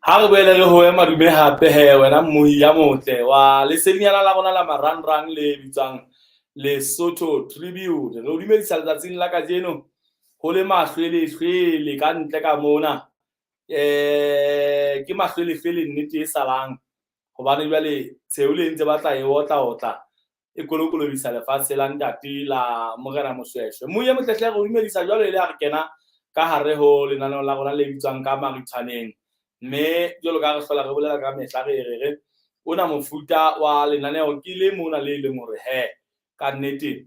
Ha re boele re ho madume hape he wena mmohi ya motle wa lesedinyana la rona la marangrang le bitswang Lesotho Tribune. Re o dumedisa letsatsing la kajeno ho le mahlwelehlwele ka ntle ka mona. Ke mahlwelehlwele nnete e salang hobane jwale tsheo le ntse batla e otla otla e kolokolobisa lefatshe la ntate la Morena Moshoeshoe. Mmohi e motle hle re o dumedisa jwalo e le ha re kena ka hare ho lenaneo la rona le bitswang ka Maritshwaneng. Mme jwalo ka ha re hlola re bolela ka mehla re re re ona mofuta wa lenaneo ke le mona le leng hore he ka nnete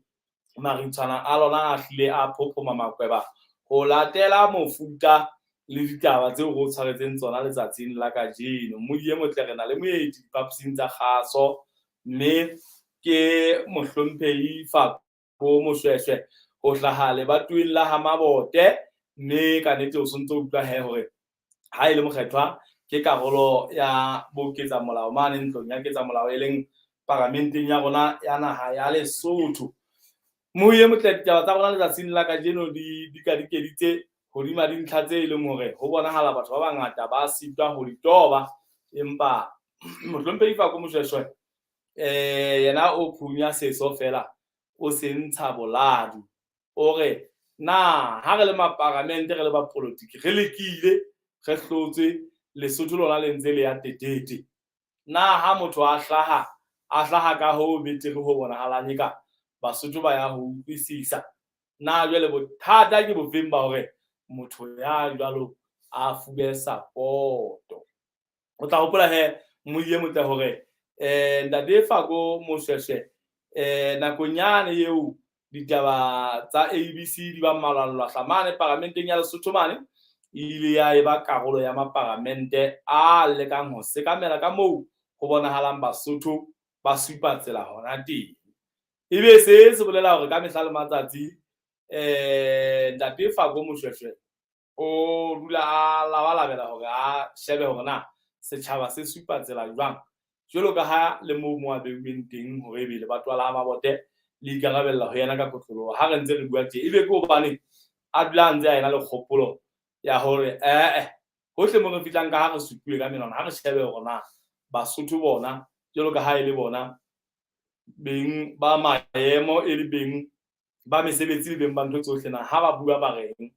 maritshwana a lona a hlile a phophoma makweba ho latela mofuta le ditaba tseo re o tshwaretseng tsona letsatsing la kajeno. Mmohi e motle re na le moeti diphaposing tsa kgaso mme ke mohlomphehi Fako Moshoeshoe ho hlaha lebatoweng la ha Mabote, mme ka nnete o sontso utlwa he hore ha e le mokgethwa ke karolo ya boketsamolao mane ntlong ya ketsamolao e leng paramenteng ya rona ya naha ya Lesotho. Mmohi e motle, ditaba tsa rona letsatsing la kajeno di dikadikeditse hodima dintlha tse e leng hore ho bonahala batho ba bangata ba sitwa ho di toba, empa mohlomphehi Fako Moshoeshoe yena o phunya seso fela o se ntsha boladu. O re na ha re le maparamente re le bapolotiki re lekile re hlotswe, Lesotho lona le ntse le ya tetete. Na ha motho a hlaha a hlaha ka ho betere ho bonahalang eka Basotho ba ya ho utlwisisa. Na jwale bothata ke bofeng ba hore motho ya jwalo a fuwe sapoto? O tla hopola he mmohi e motle hore ntate Fako Moshoeshoe nakong yane eo ditaba tsa ABC di ba mmalwalwahla mane paramenteng ya Lesotho mane, e ile ya eba karolo ya maparamente a lekang ho sekamela ka moo ho bonahalang Basotho ba supa tsela hona teng. Ebe se se bolela hore ka mehla le matsatsi ntate Fako Moshoeshoe o dula a labalabela hore a shebe hore na setjhaba se supa tsela jwang, jwalo ka ha le moo mo a beuweng teng hore ebe lebatowa la Mabote le ikarabella ho yena ka kotloloho. Ha re ntse re bua tje, ebe ke hobane a dula a ntse a ena le kgopolo ya hore ee hohle mo re fihlang ka ha re supuwe ka menwana, ha re shebe hore na Basotho bona jwalo ka ha e le bona beng ba maemo, e le beng ba mesebetsi le beng ba ntho tsohle, na ha ba bua ba reng.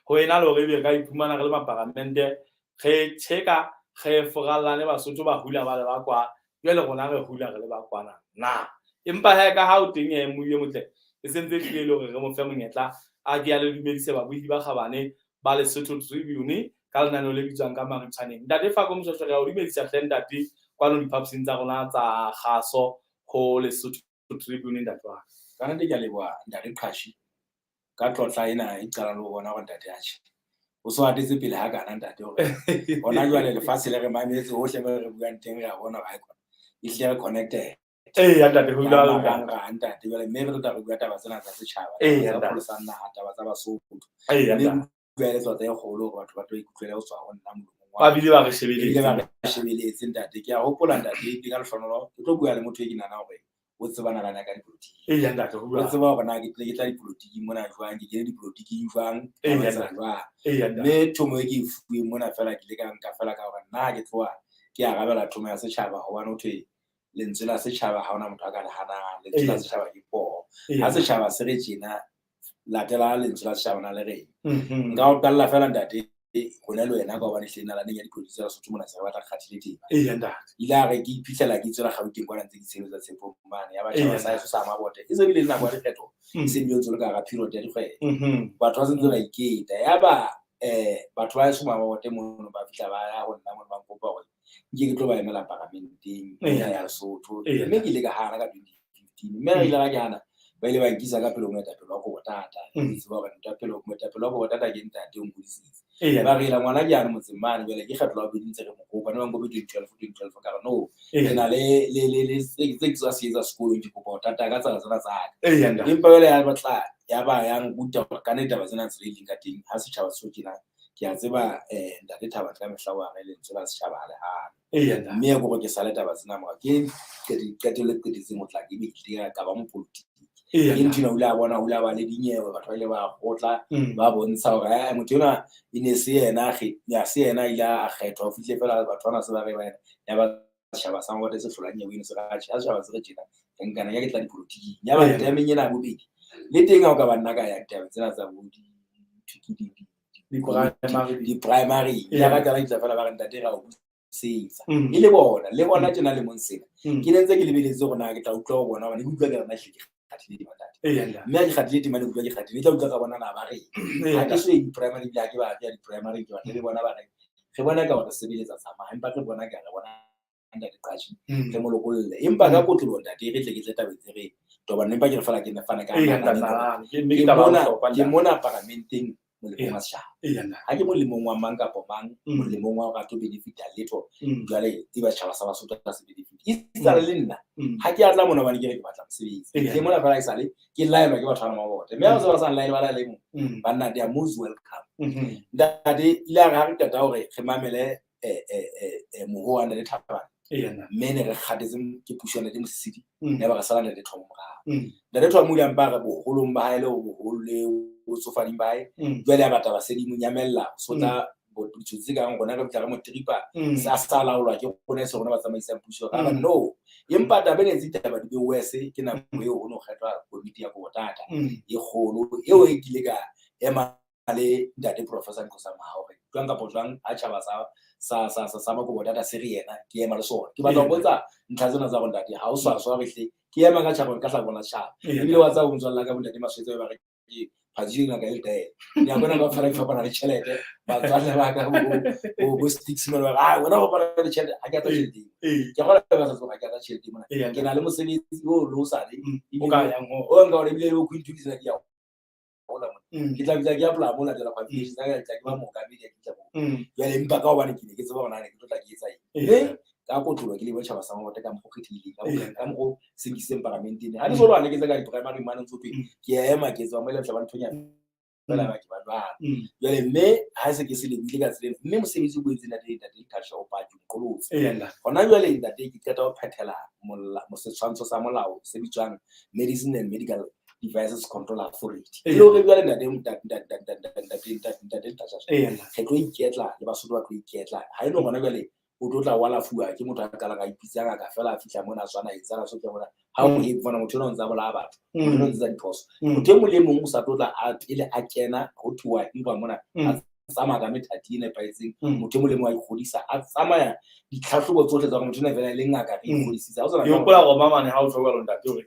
Ho ena le hore ebe re ka iphumana re le maparamente re tjheka re forallane, Basotho ba hula ba le ba kwa, jwale rona re hula re le ba kwana na. Empa he ka ha o teng he mmohi e motle e sentse e hlile e le hore re mo fe monyetla a ke a le dumedise babohi ba kgabane ba Lesotho Tribune ka lenaneo le bitswang ka Maritshwaneng. Ntate Fako Moshoeshoe, re a o dumedisa hle ntate kwano diphaposing tsa rona tsa kgaso ho Lesotho Tribune ntate wa ka. Ka nnete ke a leboha ntate Qhashi ka tlotla ena e qalang le ho bona hore ntate atjhe o so hatetse pele ha kana ntate hore hona jwale lefatshe le re mametse hohle mo re buang teng, re a bona hore haekona ehlile re connected. Eya ntate, ho jwalo. Marangrang ntate, jwale mme re tlo tla re bua taba tsena tsa setjhaba, tsa pholosang naha, taba tsa Basotho. Mme bua le tlotla e kgolo hore batho ba tlo ikutlwela ho tswa ho nna molomong wa Ba bile ba re shebeletse. Ebile ba re shebeletse ntate. Ke a hopola ntate, ke ka lehlohonolo ke tlo bua le motho e ke nahanang hore o tseba nalane ya ka dipolotiki. Eya ntate, ho O jwalo. tseba hore na ke tle ke tla dipolotiking mona jwang, ke kene dipolotiking jwang, ka Eya etsa ntate. jwang. Eya ntate. Mme thomo e ke e fuweng mona fela ke ile ka nka fela ka hore nna ha ke tloha ke arabela thomo ya setjhaba, hobane ho thwe lentswe la setjhaba ha hona motho a ka le hanang, lentswe la setjhaba ke poho. Ha setjhaba se re tjena, latela lentswe la setjhaba na le reng. Nka o qalla fela ntate rona le wena ka hobane hlile nalaneng ya dipolotiki tsa Lesotho mona se re batla re kgathile tema. Eya ntate. Ile a re ke iphihlela ke tswela Gauteng kwana ntse ke tshebeletsa Tshepong mane ya batjhaba sa heso sa Mabote. E se bile le nako ya dikgetho, e se bile ntse le ka hara period ya dikgwebo. Batho ba sentse ba iketa. Yaba batho ba heso Mabote mono ba fihla ba ya ho nna mono ba nkopa hore nke ke tlo ba emela paramenteng ena ya Lesotho. Mme ke ile ka hana ka 2015. Mme re ile ra ke hana, ba ile ba nkisa ka pele ho moetapele wa Kobotata. Ke tseba hore moetapele wa Kobotata ke ntate o ngodisitse. Ba re ela ngwana ke yane motseng mane jwale ke kgetlo la bobedi ntse re mo kopa. Ne ba nkope 2012, 2012 ka re no. Ke na le le le le se ke tswa se etsa sekolong, ke kopa ho tata ka tsela tsena tsa ka. Empa jwale ya batla ya ba ya nruta hore ka nnete taba tsena tsela e leng ka teng ha setjhaba se tjena. Ke a tseba ntate Thaba ka mehla wa re lentswe la setjhaba ha le hane. Mme ke hore ke sale taba tsena morao ke qetelle qetetseng ho tla ke be ke ka ba mopolotiki. Ke ntho ena o ile a bona o ile a ba le dinyewe, batho ba ile ba kgotla ba bontsha hore motho enwa e ne se yena ya se yena a ile a kgethwa, o fihle fela batho bana se ba re ba yena. Ya ba setjhaba sa Mabote se hlolang nyewe eno se re atjhe, ha setjhaba se re tjena re nkana ya ke tla dipolotiking. Ya ba temeng ena ya bobedi le teng ha o ka ba nna ka ya ditaba tsena tsa bo di-primary ya ka qala fela ba re ntate ra o busetsa e le bona le bona tjena lemong sena ke ne ntse ke lebeletse hore na ke tla utlwa ho bona hobane ke utlwa ke rena hle ke kgathile tema ntate, mme ha ke kgathile tema ne ke utlwa ke kgathile, ke tla utlwa ka bona na ba reng. Ha ke so ye di-primary ebile ha ke batle ya di-primary, ke batla le bona ba reng re bona ka hore sebeletsa tsamaya, empa re bona ka re bona ntate Qatshi re mo lokolle, empa ka kotloloho ntate re tle ke tle tabeng tse re tobane, empa ke re fela ke ne fana ka ke mona paramenteng molemong wa setjhaba, ha ke molemong wa mang kapa mang, molemong wa hore a tlo benefita letho. Jwale eba setjhaba sa Basotho a se benefit esitana le nna ha ke a tla mona hobane ke re ke batla mosebetsi, ke mona fela esale ke laelwa ke batho ba Mabote, mme ha ba se ba sa nlaele ba laele mong banna, they are most welcome. Ntate ile a re ha re qeta hore re mamele moho wa ntate Thabane, mme ne re kgathetse ke puso ya ntate Mosisili, ne ba re sala ntate Thomo morao. Ntate Thomo o ile a mpa re boholong ba hae le boholo le botsofading ba hae, jwale a batla basadi mo nyamella so tla ditsotsi tse kang rona re fihla re mo tripa sa sa laolwa ke rona e se rona ba tsamaisang puso. Ka ba no, empa taba ena e taba di be worse ke nako eo ho no kgethwa komiti ya Kobotata e kgolo eo e kile ka ema le ntate Professor Nqosa Mahao hore jwang kapa jwang ha tjhaba sa Makobotata se re yena ke ema le sona. Ke batla ho botsa ntlha tsena tsa hore ntate ha o swaswa re hle ke ema ka tjhaba ka hlakong la tjhaba, ebile wa tseba motswalle ka bontate Maswetsa ba re ke phatsi ngaka e letaela ya bona ka fela ke fapana le tjhelete, batswalle ba ka bo sticks mona ba re ah wena o fapana le tjhelete, ha ke ata tjhelete ke kgona ba sa tseba ha ke ata tjhelete mona, ke na le mosebetsi o le o sale o ka yang ho o nka hore ebile o khwinthulisa ke ya hola mona ke tla bitsa ke apply mo latela qualifications tsa ka, ke tla ke ba mookamedi ke tla bo jwale, empa ka hobane ke ne ke tseba hore na ne ke tlo tla ke etsa eng, mme ka kotlolo ke le botjhaba sa Mabote ka mokgwa o kgethehileng ka mokgwa o senkisitseng paramenteng. Ha ke so lwane ke tse ka di-primary mane ntso thwe ke ema ke tswa mo le tla ba nthonyana fela ba ke ba jwalo. Jwale mme ha se ke se lebile ka tseleng, mme mosebetsi o boetse ntate ntate Khasha o paki nqolotse. Hona jwale ntate ke qeta ho phethela setshwantsho sa molao se bitswang Medicine and Medical Devices Control Authority. E le hore jwale ntate ntate ntate ntate ntate Khasha re tlo iketla le Basotho ba tlo iketla. Ha e le hona jwale o tlo tla wa lafuwa ke motho a qalang a ipitsa ngaka fela a fihla mona a tswana etsa so ke bona ha o e bona motho ona o ntsa bolaya batho, motho ona o ntsa diphoso, motho e mong le mong o sa tlo tla a pele a kena ho thuwa hirwa mona a tsamaya ka methati e nepahetseng, motho e mong le mong a ikgodisa a tsamaya ditlhahlobo tsohle tsa hore motho ona fela e le ngaka re ikgodisitse ha o sana. Ke hopola hore mamane ha o tjho jwalo ntate hore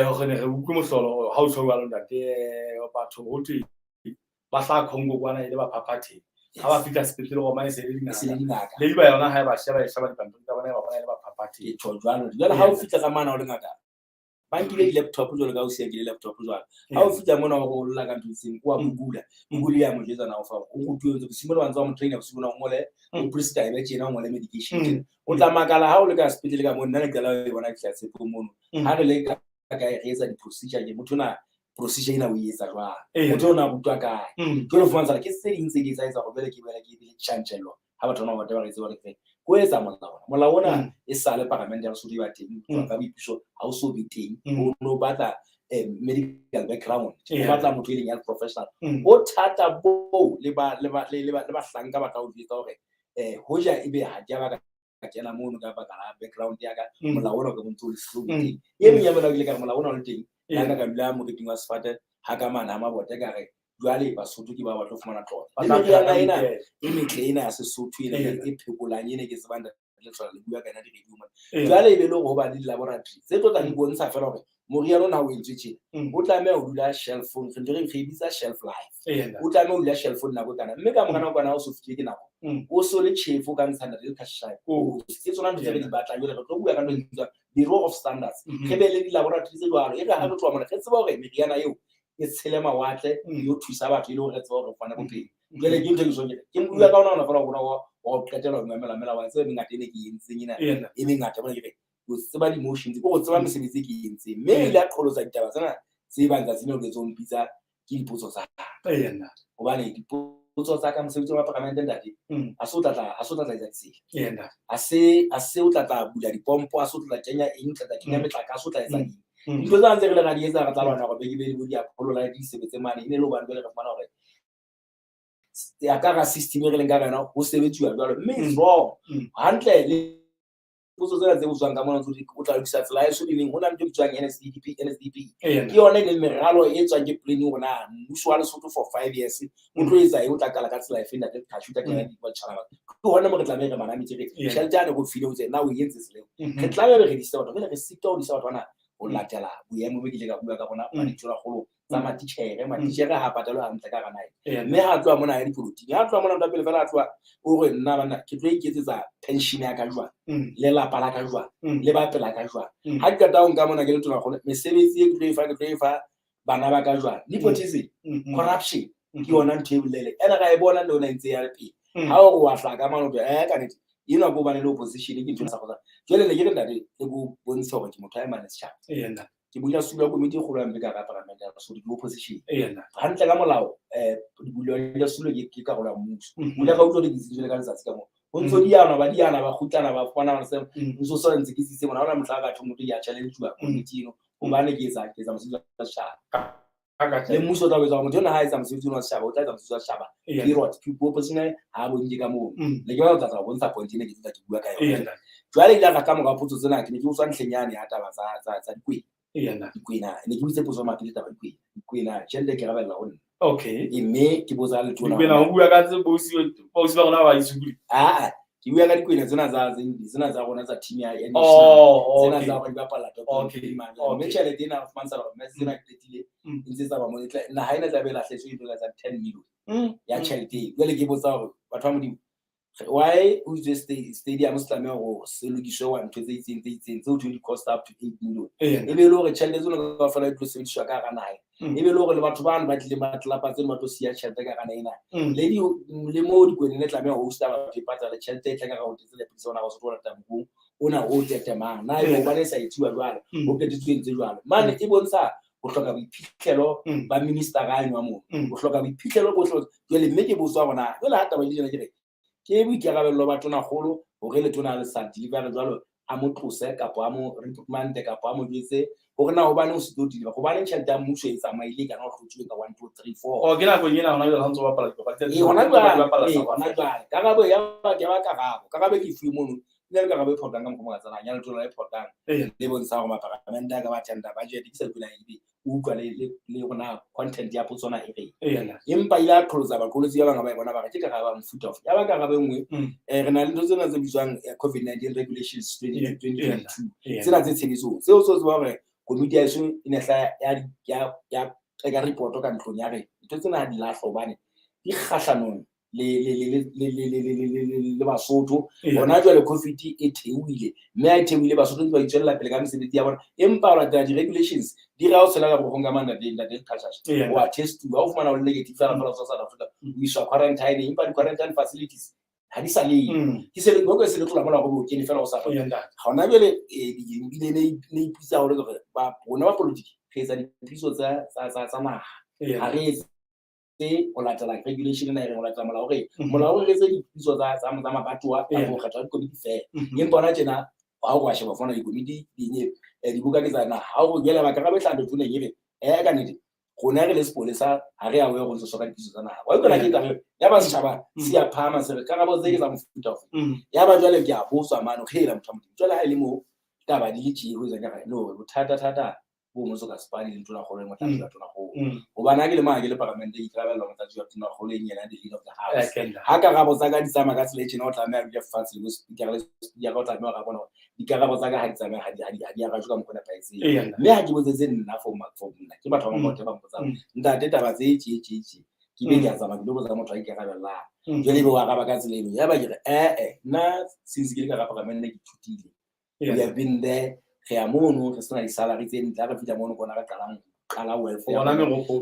hore ne re utlwe mohlolo ha o tjho jwalo ntate, batho ho thwe ba hlaha Congo kwana e le baphaphathehi, ha ba fihla sepetlele Roma e se le dingaka, le iba yona ha e ba sheba e sheba dipampiri tsa bona e ba bona e le baphaphathehi. Ke tjho jwalo jwale ha o fihla ka mana o le ngaka ba nkile di-laptop jwalo ka o siya ke laptop jwalo ha o fihla mona o lla ka ntho itseng o a Google Google ya mo jwetsa na o fa o rutuwe ntse bosiu mona ba ntse ba mo trainer bosiu mona o ngole o prescribe tjena o ngole medication tjena o tla makala ha o le ka sepetlele ka mo nna ne qala o bona ke tla tshepong mono ha re le ka re etsa di-procedure ke motho ona procedure ena o e etsa jwang, motho ona rutwa kae, jwale o fumantsha ke tse ding tse di etsa etsa hore jwale ke boela ke be le tjantjello ha batho bana ba ba re tseba re ko etsa molao molao ona e sale paramente ya Lesotho e ba teng ka boipuso ha o so be teng o no batla medical background o batla motho e leng health professional o thata bo le ba le ba le ba le bahlanka ba tla o jwetsa hore hoja ebe ha ke ba ka kena mono ka baka la background ya ka molao ona o ka bontse o le siyo teng e meng ya molao ke le ka re molao ona o le teng ka nna ka dula moriting wa sefate ha ka mane ha Mabote ka re jwale Basotho ke ba ba tlo fumana tlotla le meriana ena e metle ena ya Sesotho ena e phekolang ena ke tsebang le tlhola le bua ka yona di-radio mona jwale e be le hore ho ba le di-laboratory tse tlo tla di bontsha fela hore moriana ona o entswe tjena o tlameha ho dula shelfong re ntse re e bitsa shelf life o tlameha ho dula shelfong nako e kana mme ka mora nako kana o so fihlile ke nako o so le tjhefo ka ntsha ntate le khashai ke tsona ntho tse re di batlang jwale re tlo bua ka ntho e bitswang Bureau of Standards re be le di-laboratory tse jwalo e re ha re tloha mona re tseba hore meriana eo e tshele mawatle e yo thusa batho e le hore re tsebe hore re fumane bophelo. Jwale ke ntho e ke tjhong ke bua ka ona ona fela hore wa ho qetela ho mamela mela wa tseba e mengata e ne ke entseng ena e mengata mona ke re o tseba di-motions ke go tseba mesebetsi e ke e entseng mme e ile a qholotsa ditaba tsena tse bang tsatsing leo ke tso mpitsa ke dipotso tsa ka hobane dipotso tsa ka mosebetsi wa paramente ntate ha se o tla ha se o tla etsa ditsela ha se o tla tla bula dipompo ha se o tla kenya eng tla tla kenya metlakase o tla etsa eng. Dintho tsena tse re le ra di etsa, re tla lwana gore be ke be bo di-Apollo light di sebetse mane, e ne le hobane jwale re fumana hore ya ka ga system e re leng ka ga yona ho sebetsuwa jwalo, mme it's wrong. Hantle le potso tsena tse botswang ka mona, tse o tla lokisa tsela ya eso dineng, ho na le ntho e bitswang NSDP. NSDP ke yona e leng meralo e tswang ke plan hore na mmuso wa Lesotho for 5 years o tlo etsa eng, o tla qala ka tsela efe, ntate Qashu, tla kena ditjhaba. Ke hona mo re tlameha re manametse re tjhelete yane go file o tse na o entse seleo. Re tlameha re dise batho, jwale re sita ho disa batho bana ho latela boemo bo ke ile ka bua ka bona ba ditholakgolo tsa matitjhere. Matitjhere ha patalwe hantle ka hara naha, mme ha tloha mona ya dipolotiki, ha tloha mona ntwa pele fela, a tloha o re, "Nna banna ke tlo iketsetsa pension ya ka jwang, lelapa la ka jwang, le ba pela ka jwang? Ha ke qeta ho nka mona ke le tonakgolo, mesebetsi e ke tlo e fa, ke tlo e fa bana ba ka jwang?" Nepotism, corruption ke yona ntho e bolele ene ra e bona le yona e ntse ya le pele. Ha o re wa hlaka mane, o ka nnete enwa ke hobane le opposition ke ntho e sa kgotsang. Jwale ne ke re, ntate, le ko bontshe hore ke motho a emang le setjhaba. Ke bula setulo ya komiti e kgolo hampe ka hara paramente ya Lesotho, ke opposition. Hantle ka molao, dibula setulo ke karolo ya mmuso. O ile ka utlwa ke tsitsitse ka letsatsi ka moo ho ntso diana, ba diana, ba kgutlana, ba fumana se ntso so ntse ke tsitse mona. Ha hona mohla ka thong motho ya challenge-uwa komiti eno, hobane ke etsa mosebetsi wa setjhaba. Le mmuso o tla etsa motho ena ha etsa mosebetsi wa setjhaba, o tla etsa mosebetsi wa setjhaba, period. Ke opposition ha bo nke ka moo le ke batla tla bontsha point ena ke tla ke bua ka yona jwale. Ile ka mora potso tsena, ke ne ke utswa ntlheng yane ya taba tsa dikwena. Dikwena, ne ke botse potso mabapi le taba dikwena. Dikwena, tjhelete ke rabella ho nna. Mme ke botsa letona. Dikwena, ho bua ka tse bosi ba rona ba isukule? Aa, ke bua ka dikwena tsena tsena tsa rona tsa team ya national, tsena tsa hore di bapala top mane. Mme tjhelete ena re fumantsha hore mme tsena qetile e ntse tsamaya mo naha ena tla be e lahletswe dintho tsa 10 million ya tjhelete eo. Jwale ke botsa hore batho ba Modimo, why o itse stadium se tlameha hore se lokiswe wa ntho tse itseng tse itseng tse ho thweng di cost up to 8 million, e be e le hore tjhelete tseno kaofela di tlo sebediswa ka hara naha, e be e le hore le batho bano ba tlileng ba tlelapa tseno ba tlo siya tjhelete ka hara naha ena, le di le mo dikwene le tlameha ho hosta batho e patale tjhelete e tla ka hare ho tetse lepodisa ona Basotho ho lata mokong ona o tetemang na ebe hobane e sa etsuwa jwalo, ho qetetswe entse jwalo mane, e bontsha ho hloka boiphihlelo ba minister-a eno wa moo, ho hloka boiphihlelo bohle. Jwale mme ke botswa hore na jwale ha taba e le tjena, ke re ke boikarabello ba tonakgolo hore letona le sa deliver jwalo, a mo tlose kapa a mo reprimand kapa a mo jwetse hore na hobane o se tlo deliver, hobane tjhelete ya mmuso e tsamaile kana o hlotsuwe ka one, two, three, four. Oh, ke nakong ena hona jwale ha ntso bapala dipapadi tse hona jwale, hona jwale karabo ya ba ke ba karabo e ke fuwe mono e ne le karabo e phoqang ka mokgwa o makatsang ya letona e phoqang le bontshang hore maparamente a ka ba tender budget ke sa ipona ebe o utlwa le rona content ya potso ona e reng, empa ile a qholotsa baqolotsi ba bang ba e bona, ba re ke karabo ya mofuta ofe. Ya ba karabo e nngwe, re na le ntho tsena tse bitswang COVID-19 regulations 2022, tsena tse tshebetsong tseo tseo tseba hore komiti ya eso e ne hla ya ka report ka ntlong ya re ntho tsena ha di lahlwa hobane di kgahlanong le Basotho. Hona jwale COVID e theohile, mme ha e theohile Basotho ntse ba itswella pele ka mesebetsi ya bona, empa ho latela di-regulations di ra o tshela ka borogong ka mang, ntate Qashasha, wa testuwa, o fumana o le negative fela fela o tswa South Africa, o iswa quarantine, empa di-quarantine facilities ha di sa le ke se le se le tlola mola gore o kene fela o sa gona jwale. Ebile ne ipitsa hore ba rona ba politiki re etsa dipitso tsa naha, ha re etse ho latela regulation ena e reng ho latela molao, re molao re etse dipitso tsa mabatowa kapa ho kgetha dikomiti fela. Empa hona tjena ha o wa sheba fona dikomiti di dibuka ke tsa naha, ha o jwale ba karabo e hlaha letoneng e re ka nnete rona re le sepolesa ha re ya ho ntse soka dipitso tsa naha wa utlwa ke taba ya ba setjhaba se ya phahama se re karabo tse ke tsa mofuta ofe. Ya ba jwale ke a botswa mane kgela motho wa Modimo, jwale ha e le mo taba di le tjee ho etsa ka no bothata thata bo motso ka sepane le tonakgolo e motlatsi wa tonakgolo, hobane ha ke le maa ke le paramente ke ikarabella motlatsi wa tonakgolo e yena the leader of the house. Ha karabo tsa ka di tsamaya ka tsela e tjena, o tlameha a dule fatshe le bo speaker, le speaker o tlameha hore a bone hore dikarabo tsa ka ha di tsamaye, ha di arajwe ka mokgwa o nepahetseng. Mme ha ke botsetse nna for nna ke batho ba mabothe ba mpotsang, ntate, taba tse tje tje tje, ke be ke a tsamaya ke lo botsa motho a ikarabellang, jwale ebe o araba ka tsela eno. Ya ba ke re ee, nna since ke le ka hara paramente ke ithutile. We have been there, re ya mono re sena di-salary tse ntle, ha re fihla mono kona re qalang qala welfare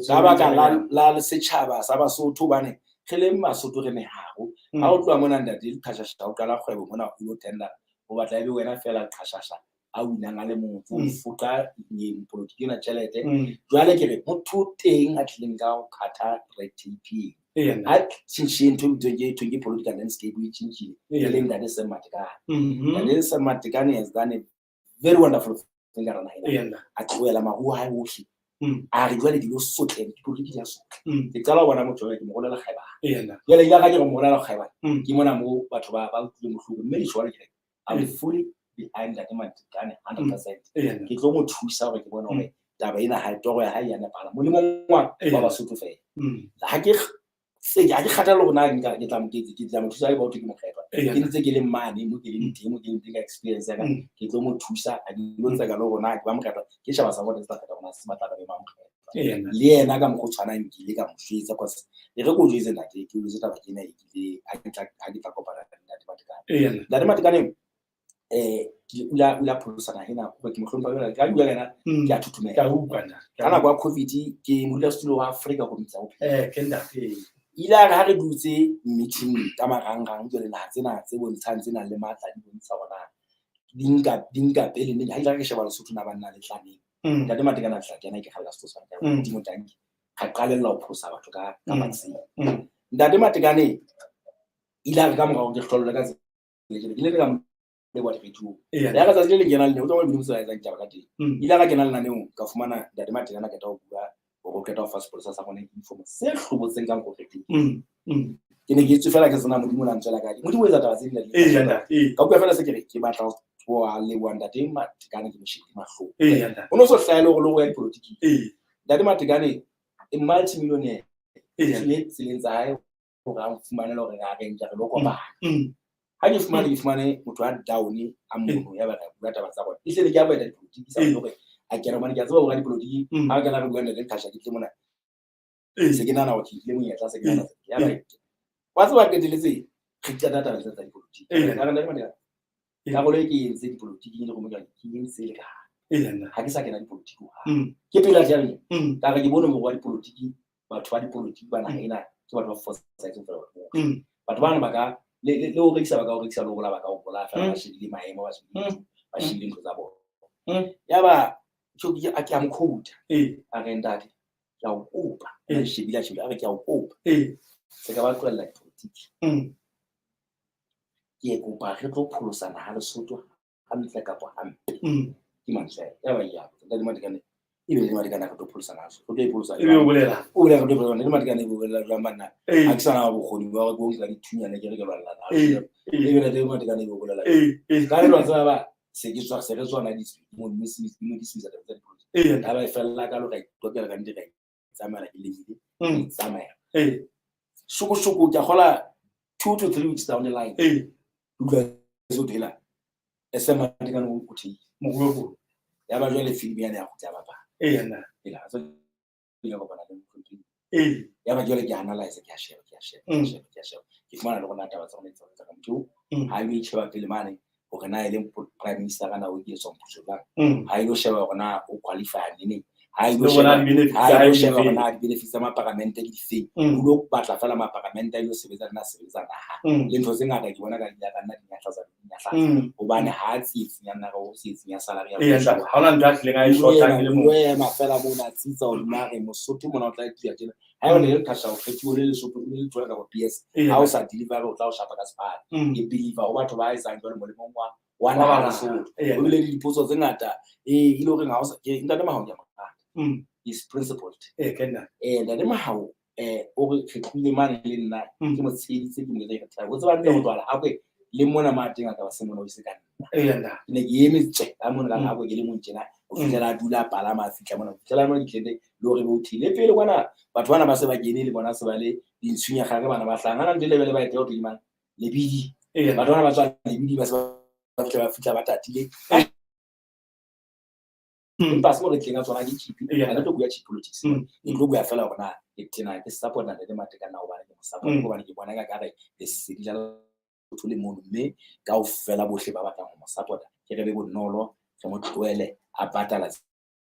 ka baka la setjhaba sa Basotho, hobane re le Basotho re meharo. Ha o tloha mona, ntate Qhashasha, o qala kgwebo mona, o lo tender, o batla ebe wena fela Qhashasha a winang a le mong foqa polotiki ena tjhelete. Jwale ke re motho teng a tlileng ka ho khatha red taping, a tjhentjhe ntho e bitswang ke thweng ke political landscape e tjhentjhile, e leng ntate Sam Matekane. Ntate Sam Matekane has done a very wonderful ka hara naha ena. A tlohela maruo a hae ohle. A re jwale dilo sotle, dipolotiki di a sotla. Ke qala ho bona motho ke mo rolela kgaebane. Jwale ile ka ke re mo rolela kgaebane. Ke mona moo batho ba utlwileng bohloko, mme jwale ke re I'm fully behind Ntate Matekane 100%. Ke tlo mo thusa hore ke bone hore taba ena ha toro ya hae ya nepahala. Molemong wa Basotho fela. Ha ke kgathalle hore na ke tla mo thusa ke batho ke mo kgetha. Ke ntse ke le mane mo ke leng teng, mo ke leng teng ka experience ya ka, ke tlo mo thusa a dilo tsa ka le hore na ke ba mo kgetha, ke shaba sa bona se tla kgetha hore na se batla ba be ba mo kgetha. Le yena ka mokgwa o tshwanang ke ile ka mo jwetsa, cause e re ko o jwetse ntate, ke o jwetse taba ena e kile ha ke tla kopana le Ntate Matekane. Ntate Matekane o ile a pholosa naha ena, ke mo hlompha jwale, ka bua le yena ke a thothomela. Ka nako ya COVID ke modulasetulo wa Afrika Komiti ya Bophelo. Ile a re ha re dutse meeting ka marangrang jwale naha tsena tse bontshang tse nang le matla di bontsha hore na di nka pele neng. Ha ile ke sheba Lesotho na banna le tlaneng. Ntate Matekane a tla kena ke kgalla Sesotho sa ka Modimo tanki. Ra qalella ho pholosa batho ka vaccine. Ntate Matekane ile a re ka morao ke hlollwe ka tsela ke ile ka leboha diretong. Ya ka tsatsi le leng kena le o tswa mo tsela etsang ditaba ka teng. Ile ka kena lenaneong ka fumana Ntate Matekane a qeta ho bua hore o qeta ho fa sepolesa sa rona uniform se hlobotseng ka mokgwa o kgethehileng. Ke ne ke tswe fela ke sena Modimo na ntswela kae. Modimo o etsa taba tse ding ka bua fela se ke re ke batla ho leboha Ntate Matekane ke mo shebile mahlong. O no so hlahele hore le ho ya dipolotiking. Ntate Matekane e multi-millionaire. E tseleng tsa hae hore a nfumanele hore re arrange re lo kopana. Ha ke fumane motho a down a mono ya ba re bua taba tsa rona. Ehlile ke a boeta dipolotiki sa hore a kena hobane ke a tseba hore dipolotiki ha ke na re bua ntate Khasha ke tle mona. Se ke nahana hore ke ile monyetla se ke nahana ya ba wa tseba qeteletse re qeta taba tsa dipolotiki. Ka re Ntate Matekane karolo e ke entse dipolotiki le go mo ke entse le ka ha ke sa kena dipolotiki ha ke pela jang ka re ke bone mokgwa wa dipolotiki batho ba dipolotiki ba naha ena ke batho ba fosahetseng fela batho bohle. Batho bana ba ka le ho rekisa ba ka ho rekisa le ho bolaya ba ka ho bolaya fela ba shebile maemo ba shebile ntho tsa bona. Yaba ke a mo quote a re ntate ke a o kopa a shebile a re ke a o kopa se ka ba tlohella dipolotiki. Ke kopa re tlo pholosa naha Lesotho hantle kapa hampe. Ke mantswe a ya ba ya Ntate Matekane ebe le Matekane re tlo pholosa naha Lesotho. Re tlo e pholosa ebe o bolela o bolela re tlo pholosa Ntate Matekane e bolela jwang banna ha ke sana bokgoni ba hore ke o nka dithunyana ke re ke lwanela naha ebe Ntate Matekane e bolela ka re lwa tseba ba se ke tswa se re tswana di mo mo di tsa dipolotiki. Ha ba e fella ka lo ka itokela ka nnete ka tsamaya ke lebile ke tsamaya shoko shoko ke gola 2 to 3 weeks down the line utlwa se o phela SM Matekane o theile moruo ya ba jwale film yana ya kgutla bapala ela so ke kopana le motlotli ya ba jwale ke analyze ke a sheba ke fumana le rona taba tsa rona tsa ka motho ha e sheba pele mane hore na e leng prime minister kana o ke tswang puso jwang ha e lo sheba hore na o qualify neng ha e lo sheba hore na di-benefits tsa maparamente ke difeng o lo batla fela maparamente a ilo sebetsa le na sebetsa naha le ntho tse ngata ke bona ka di ka nna di nyahlatsa hobane ha tsietsing ya nna o tsietsing ya salary ya ha ona ntho a tlileng a e shotang le mo ema fela mo na tsitsa o nna re Mosotho mona o tla tia tjena ha yone le Khasha o kgethiwe le Lesotho le le tswela ka bo PS ha o sa deliver o tla o shapa ka sepala ke believe ho batho ba etsang jwale molemong wa naha Lesotho o bile le dipotso tse ngata e le hore ha o sa ke Ntate Mahao ke a mo rata is principled ke nna Ntate Mahao o re re tlohile mane le nna ke mo tsheditse ke mo ke tla o tseba ntle ho twala a kwe le mona ma teng a ka ba se mona o se ka nna ke ne ke eme tse ka mona ka akwe ke le mong tjena o fihlela a dula a palama a fihla mona fihlela mona ditlete le hore o thile pele kwana batho bana ba se ba kene le bona se ba le dintshunya gare bana ba hlangana ntse lebele ba etela ho mang lebidi batho bana ba tswa lebidi ba se ba fihla ba tatile empa se mo re tleng ka tsona ke cheap ha re tlo bua cheap politics ke tlo bua fela hore na ke tena ke support Ntate Matekane hobane ke mo support hobane ke bona ka re lesedi la Lesotho le mono mme kaofela bohle ba batlang ho mo support-a ke re be bonolo re mo tlohele a patala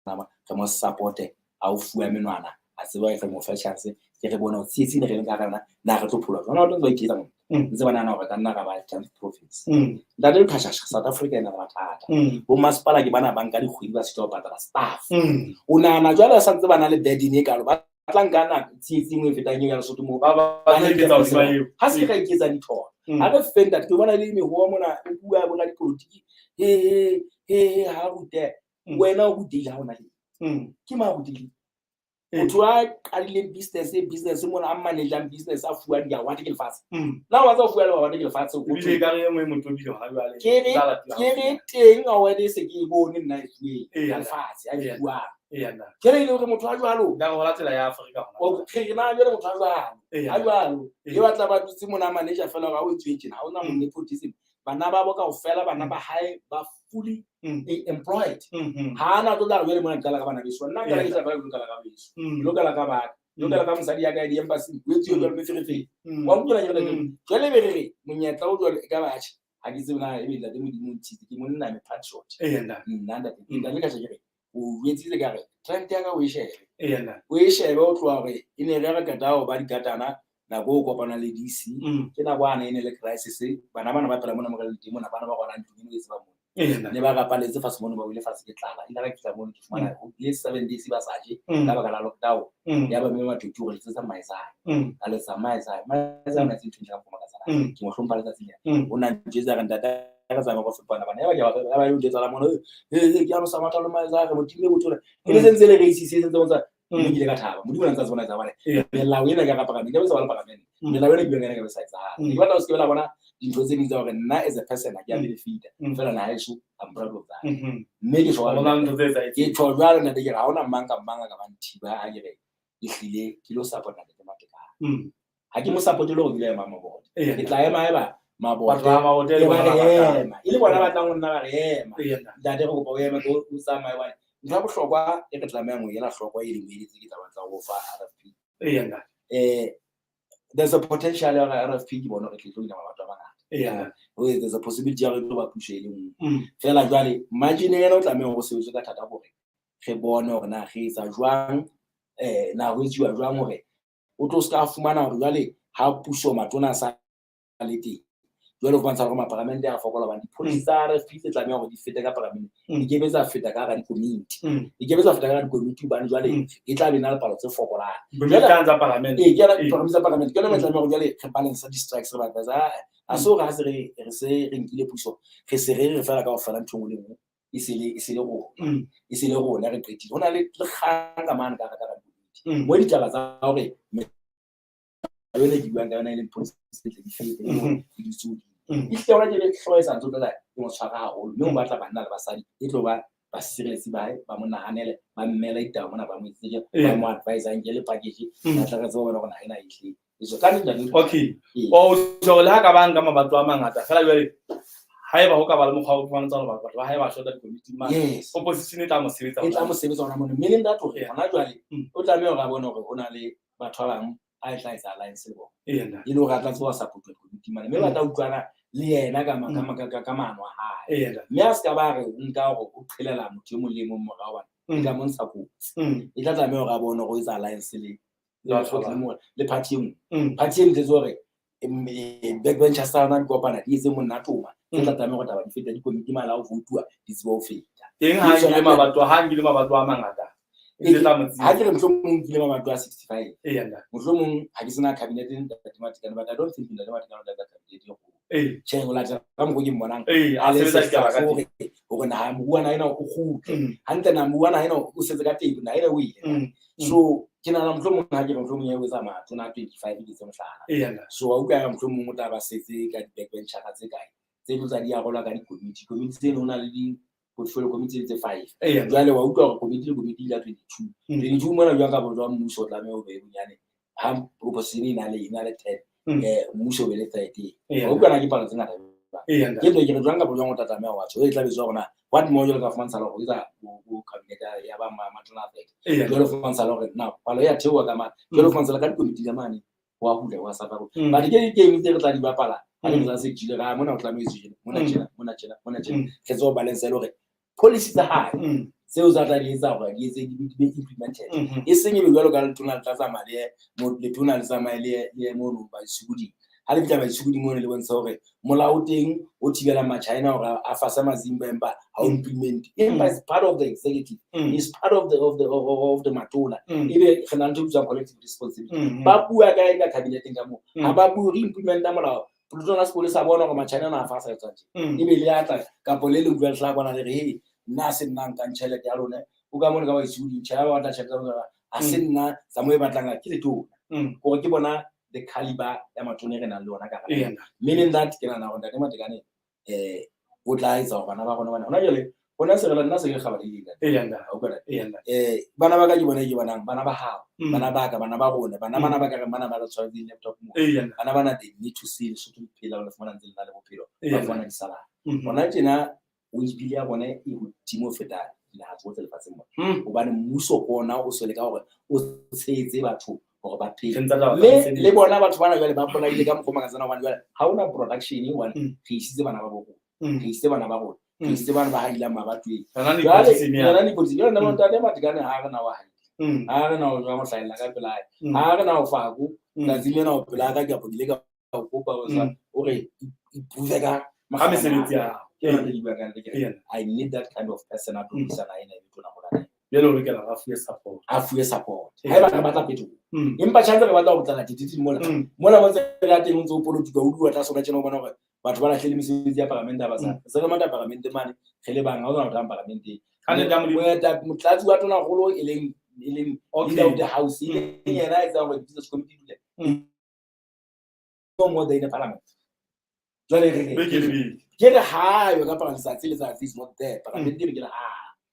nama re mo support-e a o fuwa menwana a tseba re mo fa chance ke re bone hore tsietsi ne re leng ka hara yona na re tlo pholoha jwang. Hona ba iketsa mona ntse ba nahana hore ka nna ra ba chance province. Ntate Lekhashasha South Africa e na le mathata. Bo masepala ke bana ba nka dikgwedi ba sitwa ho patala staff. O nahana jwale sa ntse ba na le burden e kalo ba tla nka nako tsietsi e nngwe e fetang eo ya Lesotho moo ha se ra iketsa ditholo. Ha re feng ntate ke bona le mehoa mona o bua bo radipolotiki he he he ha rute. Wena o rutehile ha o na le ke mang rutehile? Motho a qadileng business mona, a manageang business, a fuwang di-award ke lefatshe. Nna wa tsa ho fuwa award ke lefatshe, ebile ekare e nngwe e mo tobile hona jwale. Ke re Tla latela ke re teng award e se ke e bone nna e fuweng ya lefatshe a e fuwang. Jwale e le hore motho a jwalo Ekare hola tsela ya Afrika hona. Re na jwale motho a jwalo a jwalo e batla ba dutse mona manager fela hore ha o etsuwe tjena, ha hona nepotism. Bana ba bo kaofela, bana ba hae ba fully employed. Ha ana tlo tla re jwale mona ke qala ka bana beso. Nna nka ke tla fela ke lo qala ka beso. Ke lo qala ka bana. Ke lo qala ka mosadi ya ka di-embassy. Ho etsuwe jwalo meferefere. Wa utlwa ke re jwale be re re monyetla o jwalo e ka ba atjhe. Ha ke tsebe na ebe ntate Modimo o ntshitse, ke monna me patriot. Nna ntate, ke ntate ka tjhe ke re o jwetsitse ka re trend ya ka o e shebe. O e shebe o tloha hore e ne re re qeta ho ba dikatana nako o kopana le DC. Ke nako ana e ne le crisis, bana bana ba phela mona mo re leng teng mona, bana ba rona ntlong e tseba mona. Ne ba rapaletse fatshe mono, ba wele fatshe ke tlala. Ile ra fihla mono ke fumana ho bile 7 days ba sa je ka baka la lockdown. Ya ba mme Matoti hore letsetsa Maesai. A letsa Maesai. Maesai o na tse ntho tsa go makatsa. Ke mo hlompha letsatsi lena. O na ntjwetsa re ntate re tsamaya go fepana bana. Ya ba ke ba ya ba yo ntjwetsa la mono. Ke a no sa matla le Maesai re mo timme botho. E le sentse le racist, e sentse bontsha mme ke ile ka thaba. Modimo o ne a ntse a se bona etsa hobane melao ena ka paramente, ka be sa ba le paramente. Melao ena ke buang ka yona ka be sa etsahala. Ke batla ho se ke la bona dintho tse ding tsa hore nna as a person ha ke a benefita. Feela naha heso, I'm proud of that. Mme ke tjho Ho na le ntho tse etsahetseng. Ke tjho jwalo ntate ke re ha hona mang kapa mang a ka bang thiba ha ke re ke hlile ke lo support ntate Matekane. Ha ke mo support le hore ke lo ema Mabote. Ke tla ema eba Mabote. Batho ba Mabote le E ba bona re ba tla. ema. E le bona ba tlang ho nna ba re ema. Ntate re kopa o eme o tsamaye hobane ntho ya bohlokwa e re tlamehang ho ela hloko e leng e ke taba tsa ho fa RFP. There's a potential ya hore RFP ke bona hore ke tlo ina batho ba bangata. There's a possibility ya hore e tlo ba puso e le nngwe. Feela jwale margin ena o tlameha hore o sebetse ka thata hore re bone hore na re etsa jwang, na ho etsuwa jwang hore o tlo ska fumana hore jwale ha puso matona a sa le teng. Jwale ho fumantsha hore maparamente a fokola hobane di-policy tsa RFP tse tlameha hore di fete ka paramente, di ke be tsa feta ka hara dikomiti. Di ke be tsa feta ka hara dikomiti hobane jwale e tla be na le palo tse fokolang. Dikomiti tsa paramente. Ee, ke yona dikomiti tsa paramente. Ke yona e tlameha hore jwale re balance di-strikes re batla tsa, ha se hore ha se re, re se re nkile puso, re se re re fela kaofela ntho e nngwe le nngwe e se le, e se le rona. E se le rona re qetile. Ho na le kgang ka mane ka hara dikomiti. Mo ditaba tsa hore yone ke buang ka yona e leng policy tse di fete, di dutse hodimo. Ehlile hona tjena hlooho e sa ntse o tla e mo tshwara haholo, mme o batla banna le basadi e tlo ba basireletsi ba hae, ba mo nahanele, ba mmele ditaba mona, ba mo etsetse, ba mo advise, a nke le package, ba tla re tsebe bona hore naha ena e hlile. E tswa ka nnete, ntate. Okay. O tjho hore le ha ka ba nka mabato a mangata, fela jwale haeba ho ka ba le mokgwa wa ho fumana hore batho ba hae ba shota dikomiting mane, opposition e tla mo sebetsa E tla mo sebetsa hona mono. Mme le ntate hore hona jwale o tlameha hore a bone hore ho na le batho ba bang a e tla etsa alliance le bona. E le hore a tla tseba ho support dikomiti mane, mme ba tla utlwana le yena ka maano a hae. Mme a se ka ba re o nka hore o qhelela motho e mong le e mong morao hobane e tla mo ntsha kotsi. E tla tlameha hore a bone hore o etsa alliance le Batho ba le mona, le party e nngwe. Party e ntle tse hore, backbenchers tsa rona di kopana di etse monna toma. Tse tla tlameha hore taba di fete dikomiti mane ha ho voutuwa di tsebe ho feta. Teng ha nkile mabato, ha nkile mabato a mangata. E Ntse tla mo tseba. Ha ke re mohlomong nkile mabato a 65. Ntate. Mohlomong ha ke sena cabinet ntate Matekane, but I don't think ntate Matekane o tla etsa cabinet e kgolo. Tjhe, ho latela ka mokgwa ke mmonang. A A le sebetsa ditaba ka hore teng. hore naha moruo wa naha ena o kgutle. Hantle naha moruo wa naha ena o setse ka teng, naha ena o ile. So ke nahana mohlomong ha ke re mohlomong ya o etsa matona a 25 ke tse mohlala. Ntate. So wa utlwa ya mohlomong o tla ba setse ka di-backbenchera tse kae, tse tlo tsa di arolwa ka dikomiti. Komiti tseno ho na le di portfolio committee tse 5. Jwale wa utlwa hore komiti le komiti e la 22. 22 mona jwang kapa jwang mmuso o tlameha o be bonyane ha opposition e na le, e na le 10, mmuso o be le 13. Wa utlwa na ke palo tse ngata jwang? Ntate. Ke ntho e ke re jwang kapa jwang o tla tlameha ho tjho, e tla betswa hore na what more jwale ka fumantsha hore o etsa bo cabinet ya ba matona a 30. Jwale o fumantsha hore na palo ya theoha ka mane. Jwale o fumantsha ka dikomiti ka mane wa hula wa sa ka. But ke di-game tse re tla di bapala ha re tla se tjile ra mona o tlameha ho tjena, mona tjena, mona tjena, mona tjena. Re tsebe ho balance le hore policy tsa hae tseo tsa tla di etsa hore di etse di be implemented. E seng e be jwalo ka letona le tla tsamaya le ye mo, letona le tsamaye le ye, le ye mono baitshokuding. Ha le fihla baitshokuding mono le bontsha hore molao o teng o thibelang ma-China hore a fase mazimba empa ha o implement. Empa it's part of the executive. It's part of the matona. Ebe re na le ntho e bitswang collective responsibility. Ba bua ka eng ka cabinet-eng ka moo? Ha ba bue re implementa molao. Letona la sepolesa sa bona hore ma-China na a fasa etswa tje. Ebe le atla kapo le le utlwa lehlakwana le re, hey, Nna se nna nkang tjhelete ya lona, o ka mona ka ba tjhe, ha ba batla tjhelete ya lona, ha se nna tsa mo e batlang, ke letona. Hore ke bona the caliber ya matona e re nang le ona ka hara. Meaning that ke nahana hore Ntate Matekane o tla etsa hore bana ba rona bana hona jwale hona se re nna se ke kgaba le ntate. Ha o utlwa? Bana ba ka ke bona ke bonang bana ba hao, bana ba ka, bana ba rona, bana bana ba ka reng bana ba re tshwaretseng laptop mo. Bana bana they need to see Lesotho le phela, le fumana ntse le na le bophelo, ba fumana disaladi. Hona tjena wage bill ya bona e hodimo ho feta dinaha tsohle lefatsheng mona. Hobane mmuso ke ona o se leka hore o tshehetse batho hore ba phele. Re ntse taba tsa Mme mesebetsi. le bona batho bana jwale ba bolaile ka mokgwa o makatsang, hobane jwale ha hona production, hobane re isitse bana ba bo rona. Re isitse bana ba rona. Re isitse bana ba hailang mabatoweng. Rena le Jwale, nepotism ya. rena nepotism. Jwale nna Ntate Matekane ha re na wa hae. Ha re na ho jwang ho hlahella ka pela hae. Ha re na ho fako. Tsatsi lena ho pela ka ke ile ka o kopa o sa o re improve ka Ka mesebetsi ya hao. Ke yona ke bua ka yona, ke re, I need that kind of person a tlo buisana ena e tona go lana. Jwale o lokela hore a fuwe support. A fuwe support. Haeba re batla phetoho. Empa chance re batla ho tlala tititi mola. Mola mo tse re teng ntse o politika o dua tlase hona tjena o bona hore batho ba lahlele mesebetsi ya paramente ha ba sa. Se re mata paramente mane re le bang ha o na batho ba paramente. Ka nnete ya Modimo. Moeta motlatsi wa tona kgolo e leng leader of the house e leng yena a etsang hore business committee dule. No more than in parliament. Jwale re re Beke le beke. Ke re ha yo ka parliament letsatsi le letsatsi is not there. Parliament e be ke re ha.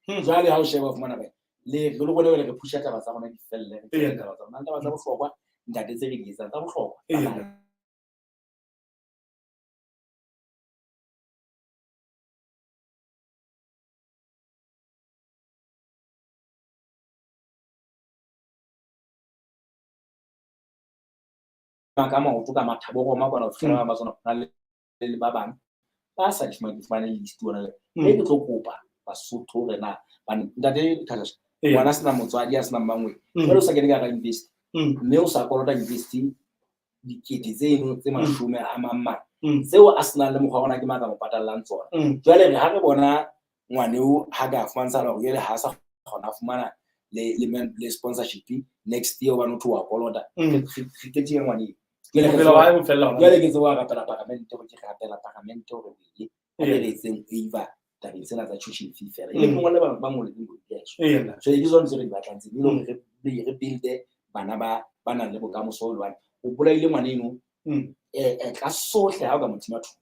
Jwale ha o sheba o fumana ba le re le bone re pusha taba tsa rona di felle, re taba tsa rona, taba tsa bohlokwa ntate tse re di etsang tsa bohlokwa. Ka maoto ka mathabo roma kwana ho fihlela ba tsona hona le ba bang ba sa di fumane, di fumane list ona. E ke tlo kopa Basotho hore na bane ntate Thajasha, ngwana sena motswadi a sena mmangwe, jwale o sa kene ka hara university, mme o sa kolota university dikete tseno tse mashome a mang mang, tseo a senang le mokgwa wa rona ke mang ka mo patallang tsona. Jwale re ha re bona ngwaneo ha ka fumantsha hore jwale ha sa kgona ho fumana le sponsorship next year hobane o thwe wa kolota, re qetile ngwaneo. Jwale re Bophelo ba hae bo fella hona. Jwale ke tsebo ho rapela paramente hore ke rapela paramente hore e re etseng waiver tabeng tsena tsa tuition fee fela. E le mongwe le ba ngoletseng boikeso. Jwale ke tsona tse re di batlang tse, e le hore re build-e bana ba nang le bokamoso hobane o bolaile ngwaneno, ka sohle ha o ka mo tima thuto.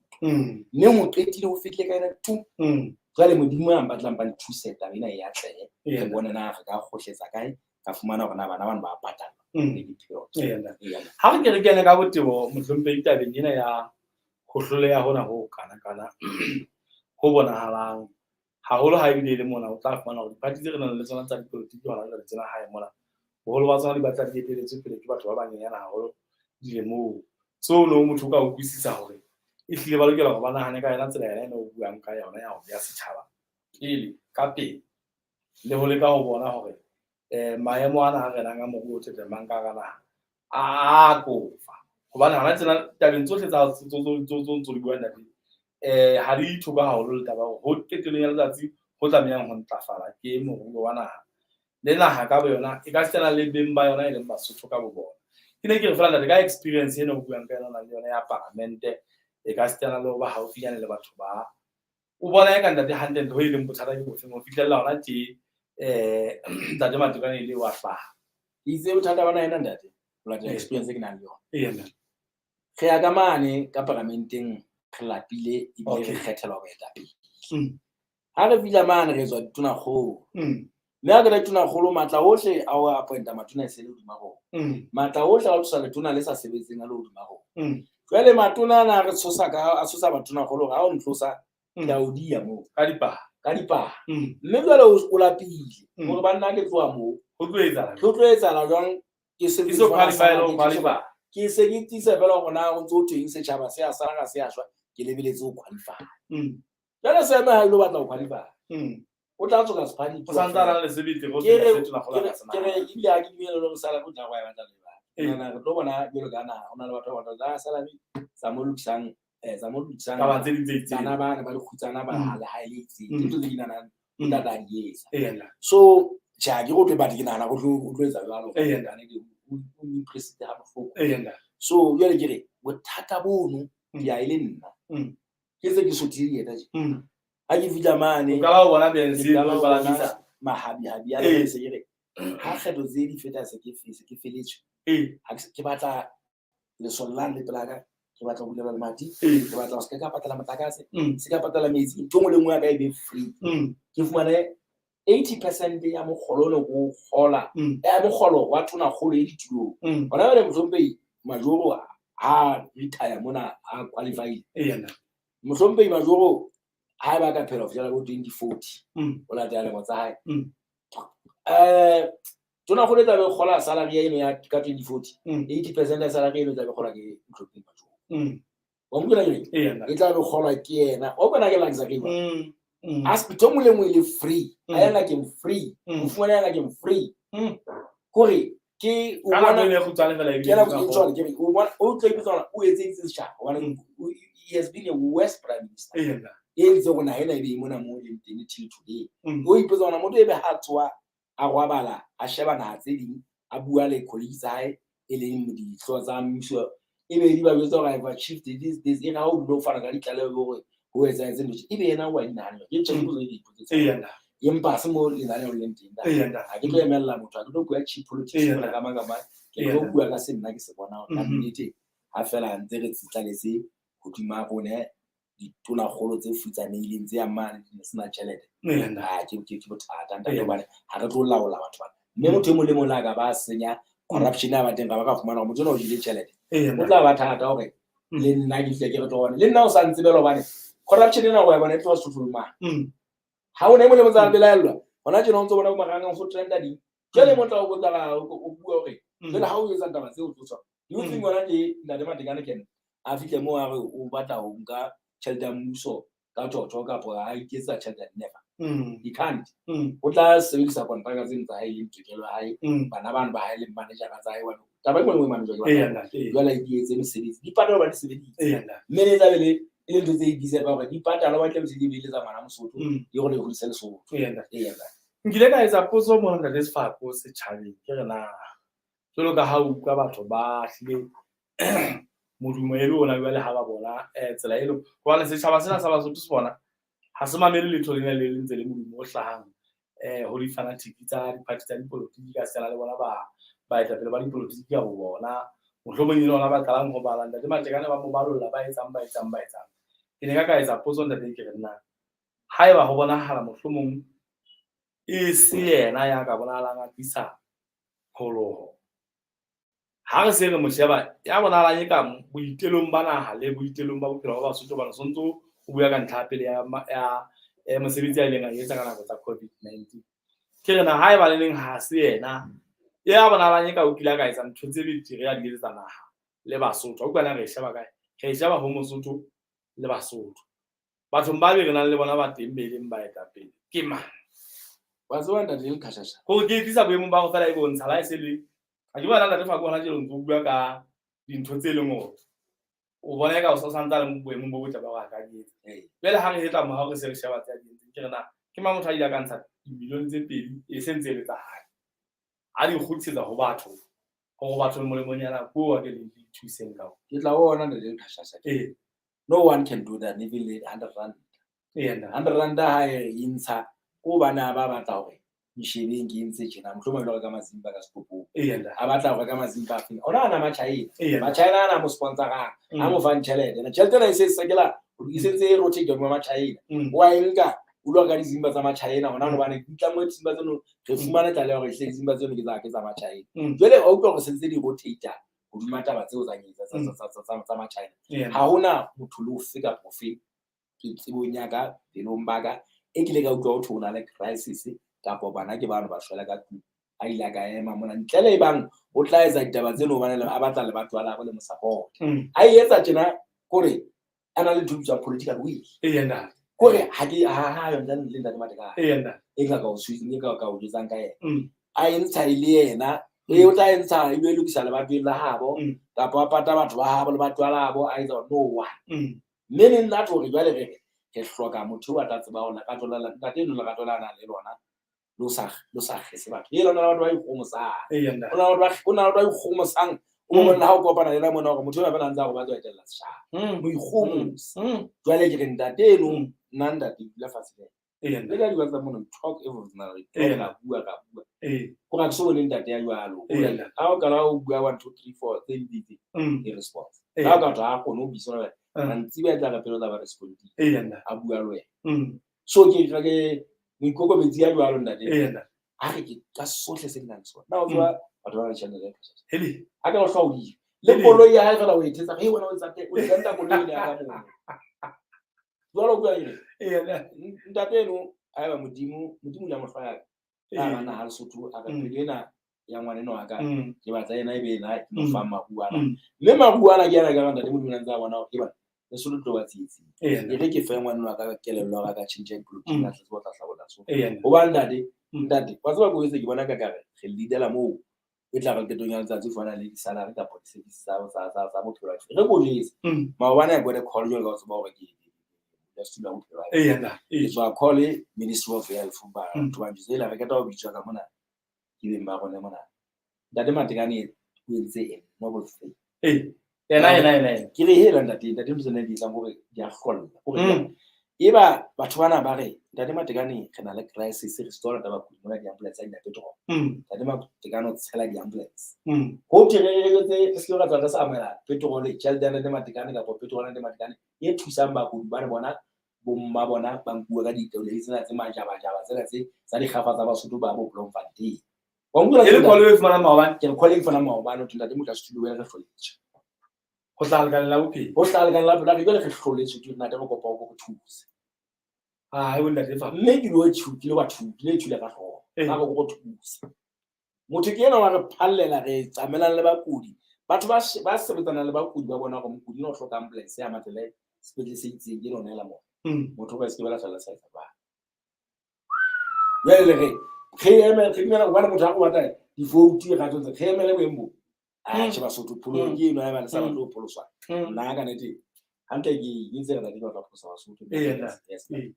Mme o qetile ho fetile ka yena tu. Jwale Modimo a mpatlang ba nthuse taba ena e atlehe. Re bone na re ka kgohletsa kae, ka fumana hore na bana bano ba patala le dipheo. Ha re ke re kene ka botebo mohlomphehi tabeng ena ya ho hloleha hona ho kana kana ho bonahalang haholo ha ebile e le mona o tla fumana hore diphathi tse re nang le tsona tsa dipolotiki hona jwale tsena hae mona boholo ba tsona di batla di eteletswe pele ke batho ba banyenyana haholo dilemong. So no motho o ka utlwisisa hore ehlile ba lokela hore ba nahane ka yona tsela yona ena o buang ka yona ya ho beha setjhaba pele ka pele le ho leka ho bona hore maemo ana a renang a moruo o tletlemang ka hara naha a kofa. Hobane hona tsena tabeng tsohle tsa tso di buang ntate, ha di thoka haholo le taba hore ho qetellong ya letsatsi ho tlamehang ho ntlafala ke moruo wa naha. Le naha ka boyona e ka sitana le beng ba yona e leng Basotho ka bo bona. Ke ne ke re fela ntate ka experience ena o buang ka yona le yona ya paramente e ka sitana le ho ba haufinyane le batho ba o bona e ka ntate hantle ho e leng bothata ke bofeng ho fihlella hona tje ntate Matekane ile wa hlaha. Ke itse bothata ba naha ena ntate, ho latela experience e ke nang le yona. Re ya ka mane ka paramenteng re lapile ebile re kgethelwa boetapele. Ha re fihla mane re tswa ditonakgolo. Mme ha ke re tonakgolo matla ohle a ho appointa matona e se le hodima rona. Matla ohle a ho tlosa letona le sa sebetseng a le hodima rona. Jwale matona ana a re tshosa ka a tshosa matonakgolo hore ha o ntlosa ke a o diya moo. Ka dipaha. Ka dipaha. Mme jwale o lapile hore banna ke tloha moo. Ho tlo etsahala. Ho tlo etsahala jwang? Ke se Ke so qualify le ho qualify. Ke se ke tiisa fela hore na o ntso o teng setjhaba se a sala ga se a shwa, ke lebeletse ho qualify. Jwale se eme ha ile o batla ho qualify. O tla tsoka sephadi. O santse a na le sebete go Ke re feta se tona ke re ke re ebile ha ke dumele le hore salary o tla go e batla le ba. Nna re tlo bona jwalo ka naha ho na le batho ba batla salary tsa mo lokisang tsa mo lokisang Taba tse ding tse itseng. Bana bana ba dikgutsana ba le ha e le itseng. Ke ntho tse ke nahanang o tla tla di etsa. So tjhe ha ke go tle but ke nahana o tlo etsa jwalo. Hobane ke o impressed ha bohloko. So jwale ke re bothata bono ke a e le nna. Ke se ke sothile dieta tje. Ha ke fihla mane, O qala ho bona Benz ke qala o ho palamisa. bona mahabihabi a se ke re ha kgetho tse di feta se ke se ke feletswe. Ha ke batla lesole lane le pelaka, ke batla ho bulela lemati, ke batla ho se ka patala motlakase, se ka patala metsi, ntho e nngwe le nngwe ya ka e be free. Ke fumane 80% ya mokgolo ono ke o kgola, ya mokgolo wa tonakgolo e ditulong. Hona jwale mohlomphehi Majoro ha retire mona, a qualify. Mohlomphehi Majoro ha eba ka phela ho fihlela bo 2040, o latela lemo tsa hae. Tonakgolo e tla be kgola salary ya eno ya ka 2040, 80% ya salary eno e tla be kgola ke mohlomphehi Majoro. Wa nkutlwa ke? E tla be kgolwa ke yena. Wa utlwa na ke luxury ba? A ntho e nngwe le nngwe e le free. A ya ngakeng free. O fumana ya ngakeng free. Kore ke o Ka nako bona eno e kgutshwane fela ebile ke nako ke e kgutshwane, ke re o bona o tlo ipotsa hore o etseditse setjhaba hobane he has been a worst prime minister. E entse hore naha ena e be e mona moo e leng teng till today. O ipotsa hore motho ebe ha tsoha a robala a sheba naha tse ding, a bua le colleagues tsa hae e leng dihlooho tsa mmuso, ebe di ba jwetsa hore I've achieved this, this, e re ha o dula o fana ka ditlaleho hore ho etsahetse ntho tje, ebe yena o a di nahana. Ke tjhe, ke potso e ke ipotsa. Empa ha se mo lenaneo le leng teng. Ha ke tlo emella motho, ha ke tlo bua cheap politics mona ka mang ka mang. Ke tlo bua ka se nna ke se bonang ka nnete. Ha feela ntse re tsitlaletse hodima rona ditonakgolo tse futsanehileng tse yang mane di sena tjhelete. Ha ke ke bothata ntate, hobane ha re tlo laola batho bana. Mme motho e mong le mong le a ka ba senya corruption ya ba teng, ka ba ka fumana hore motho enwa o jele tjhelete. Ho tla ba thata hore le nna ke fihle ke re tlo bona. Le nna o sa ntsebela hobane corruption ena wa e bona e tloha Sesotho mane. Ha o ne mo le motsa belaellwa, hona tjena o ntso bona bo marangrang ho trenda ding. Jwale motho o botsa o bua hore jwale ha o etsa taba tseo tso tswa. You think hona ke ntate Matekane ke a fihle moo a re o batla ho nka tjhelete ya mmuso ka tjotjo kapa a iketsa tjhelete, never. He can't. O tla sebedisa kontraka tseno tsa hae le tokelo ya hae, bana bano ba hae le manejara tsa hae, hobane taba e nngwe le nngwe e manejwa ke bana. Jwale a iketse mesebetsi, di patalwa ba di sebeditse. Mme le tla be le e le ntho tse di deserve hore di patalwe, ba tle di be le tsa ngwana Mosotho, di hore le hodise Lesotho. Nkile ka etsa potso mona ntate Sefako setjhabeng, ke re na jwalo ka ha o utlwa batho ba hlile modumo e le ona jwale ha ba bona tsela e leng hobane setjhaba sena sa Basotho se bona ha se mamele letho lena le ntse le modumo o hlahang ho di-fanatic tsa di-party tsa dipolotiki ka sena le bona ba baetapele ba dipolotiki ka bo bona, mohlomong e le ona ba qalang ho bala ntate Matekane ba mo balolla ba etsang ba etsang ba etsang. Ke ne ka ka etsa potso ntate, ke re nna haeba ho bonahala mohlomong e se yena ya ka bonahalang a tlisa pholoho, ha re se re mo sheba ya bonahalang e ka boitelong ba naha le boitelong ba bophelo ba Basotho, hobane sontso o bua ka ntlha ya pele ya mosebetsi a ileng a etsa ka nako tsa COVID-19. Ke re na haeba le neng ha se yena ya bonahalang e ka o kile a ka etsa ntho tse betere a di etsetsa naha le Basotho, a utlwa na re e sheba kae? Re e sheba ho Mosotho le Basotho. Bathong ba be re nang le bona ba teng be leng baetapele ke mang? Wa tseba ntate Lekhashasha? Hore ke e tlisa boemong ba ho fela e bontsha la e se le ha ke bona ntate Fako hona tjena o ntso o bua ka dintho tse leng hore o bona eka o sa santsa le boemong bo botle ba hore a ka di etsa. Jwale ha re hetla morao re se re sheba tse a di entseng, ke re na ke mang motho a ile a ka ntsha dimilione tse 2 e se ntse e le tsa hae, a di kgutlisetsa ho batho hore batho molemonyana ko wa ke le thuseng ka ona. Ke tla bona ntate Lekhashasha. No one can do that, even le 100 rand. 100 rand ha e intsha ko bana ba batla hore nshebeng ke entse tjena, mohlomong le reka mazimba ka setopong. A batla ho reka mazimba a feng? Ona ana Machina. Machina ana mo sponsorang, a mo fang tjhelete. Na tjhelete ena e se sekela, e sentse e rotate hodima Machina. Wa e nka, o lo reka dizimba tsa Machina hona hobane di tla mo dizimba tseno, re fumane tlaleho hore ehlile dizimba tseno ke tsa Machina. Jwale wa utlwa hore sentse di rotate hodima taba tseo tsa Machina. Ha hona motho le ofe kapa ofe ke tsebong ya ka, pelong ba ka, e kile ka utlwa ho thwe ho na le crisis kapa bana ke bano ba shwela ka tlung. A ile a ka ema mona ntle le ebang o tla etsa ditaba tseno hobane a batla le batho ba labo le mo support. A e etsa tjena kore a na le ntho e bitswang political will. Kore ha ke ha yona le ntate Matekane. E nka ka o e ka o jwetsang ka yena. A e ntsha e le yena, e o tla e ntsha e be lokisa lebatoweng la habo, kapa a pata batho ba habo lebatoweng la habo, a etsa no one. Mme le nna hore jwale re re hloka motho a tla tseba hore lerato la ntate eno, lerato la nang le lona lo sa kgese batho. E lona batho ba ikgomosang. O na le batho ba ikgomosang. O bona ha o kopana le yena mona hore motho ona fela a ntse a go batla ho etella setjhaba. Moikgomosi. Jwale ke re ntate eno Nna ntate ke dula fatshe le Eya, le ntate. ka di-WhatsApp mono, talk everything re Eya. talk, ra bua, ra bua. Ee. Gore ha ke so bone ntate ya jwalo. Eya, ntate. Ha o qala o bua 1 2 3 4 tse di tse e response. Ha o ka thwa ha kgone ho bitsa hore mantsibuya tla re pele o tla ba respondile. Eya, ntate. A bua le wena. So ke tla ke moikokobetsi ya jwalo ntate. Eya, ntate. Ha re ke ka sohle se ke nang le sona. Na o tseba batho ba na le tjhelete ya cash. Hele. Ha ke o hlwa. Le Hele. koloi ya hae fela o e thetsa, "Hey wena o etsa teng, o tenta koloi ena ya ka mono." Jwalo o bua eng? Eya, ntate. Ntate eno haeba Modimo, Modimo o ile a mo hlwaya ka hara naha Lesotho, a re pelo ena ya ngwana wa ka, ke batla ena ebe ena ke mo fang maruo ana. Mme maruo ana ke ana ka ntate Modimo a ntse a bona hore ke bana Lesotho tlo ba tsietsing. E re ke fe ngwana wa ka kelello ya ka tjhentjha dipolotiki, a tle tsebe ho tla hlabolla Lesotho. Hobane ntate, ntate, wa tseba ko etse ke bona ka kare re leadela moo e tla re qetong ya letsatsi o fumana le di-salary kapa di-service tsa bophelo. Re ko jwetse. Maobane I got a call jwalo ka o tseba hore ke ya setula bophelo ba ka. Eya, ntate. Ke tswa call Ministry of Health batho ba njwetsa ela re qeta ho bitswa ka mona ke beng ba rona mona. Ntate Matekane o entse a noble thing. Ee. Yena, yena, yena, yena. Ke re hela ntate, ntate ntho tsena di etsang hore di a hlolla. Hore eba batho bana ba re ntate Matekane re na le crisis re store taba bakudi mona di-ambulance tsa di petrol. Ntate Matekane o tshela di-ambulance. Ho thwe re re tse re se ke ra tswa re sa amohela petrol, tjhelete ya ntate Matekane kapa petrol ya ntate Matekane e thusang bakudi bane bona bomma bona ba nkuwa ka ditaoledi tsena tse majabajaba tsena tse tsa dikgafa tsa Basotho ba bo Bloemfontein. Wa nkutlwa E le ntate? call e fumanang maobane? Ke re call e fumanang maobane ho thwe ntate Motlasetulo wena re hloletswe. Ho hlaha lekaleng la bophelo. Ho hlaha lekaleng la bophelo, re jwale re hloletswe ke ntate re kopa o re thuse. Ah, e ntate fa. Mme ke lo thu, ke lo ba thu, ke lo thula ka hlooho. Ba re go thuse. Motho ke ena wa re phallela re tsamaelang le bakudi. Batho ba ba sebetsanang le bakudi ba bona hore mokudi o hloka ambulance ya matlele sepetlele se itseng ke lona ela mona. Motho ba se ke ba la hlala sa etsa ba. Jwale le re re eme re dumela hobane motho ha go batla di-vote ra tsotse re emele boemo bo. Atjhe Basotho pholo ke eno haeba le sa batle ho pholoswa. Nna ka nnete hantle ke itse re ntate ke batla ho pholosa Basotho. Eya, ntate. Yes. Ee.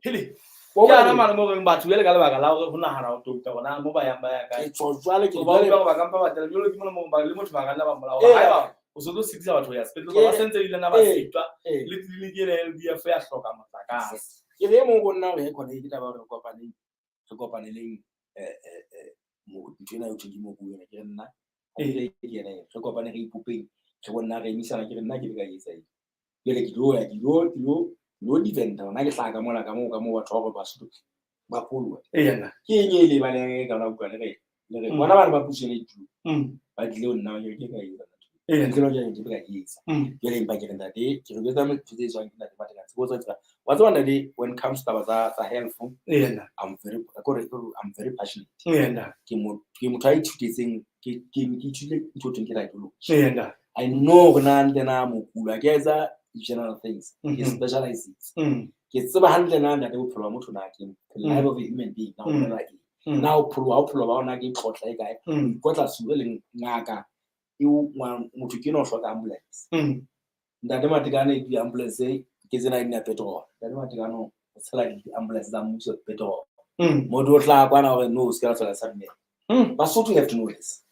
Hele. Bo Ke ana ba mane mo reng batho jwale ka lebaka la hore ho nahana ho touta hore na mo ba yang ba ya kae. Ke tswa jwale ke O ba jwale utlwa hore ba kampa ba tela jwalo ke mona mo ba le motho ba ka nna ba mmolaya. Ee. Haeba o so tlo sitisa batho ho ya sepetlele, ba sentse ile na ba sitwa le tleliniki ena ya LDF ya hloka motlakase. Ke re e mong go nna hore e khone ke taba hore re kopaneng, re kopaneleng ntho ena eo thweng ke mobu ena, ke re nna Ee. ke yena ena, re kopane re ipopeng, re bone na re emisana, ke re nna ke be ka etsa eng. Jwale ke tlo ya, ke tlo defender hona ke hlaha ka mona ka moo ka moo batho ba hore Basotho ba pholoha. Eya, nna. Ke eng e lebaleng e ka ona utlwa le re le re bona bana ba puso ena e tulo ba tlile ho nna ba ke ka etsa. Eya. Ntho ena ke ka etsa. Jwale empa ke re ntate, ke re jwetsa ntho tse etswang ke ntate Matekane. Se botsa tsela. Wa tseba ntate, when it comes to taba tsa health, Eya, nna. I'm very, kore, I'm very passionate. Eya, nna. Ke motho a ithutetseng, ke ithutile ntho e thweng ke radiology. Eya, nna. I know hore na hantle na mokula, ke etsa general things, ke specialize. Ke tseba hantle na ntate bophelo ba motho na ke life of a human being, na ho bolela eng. Na ho pholoha, ho pholoha ba hona ke tlotla e kae. Ikotla sure le ngaka eo motho ke ena o hloka ambulance. Ntate Matekane di-ambulance ke tsena di na petrol. Ntate Matekane o tshela di-ambulance tsa mmuso petrol. Motho o hlaha kwana hore no, se ke la tswela sa dumela. Basotho have to know this.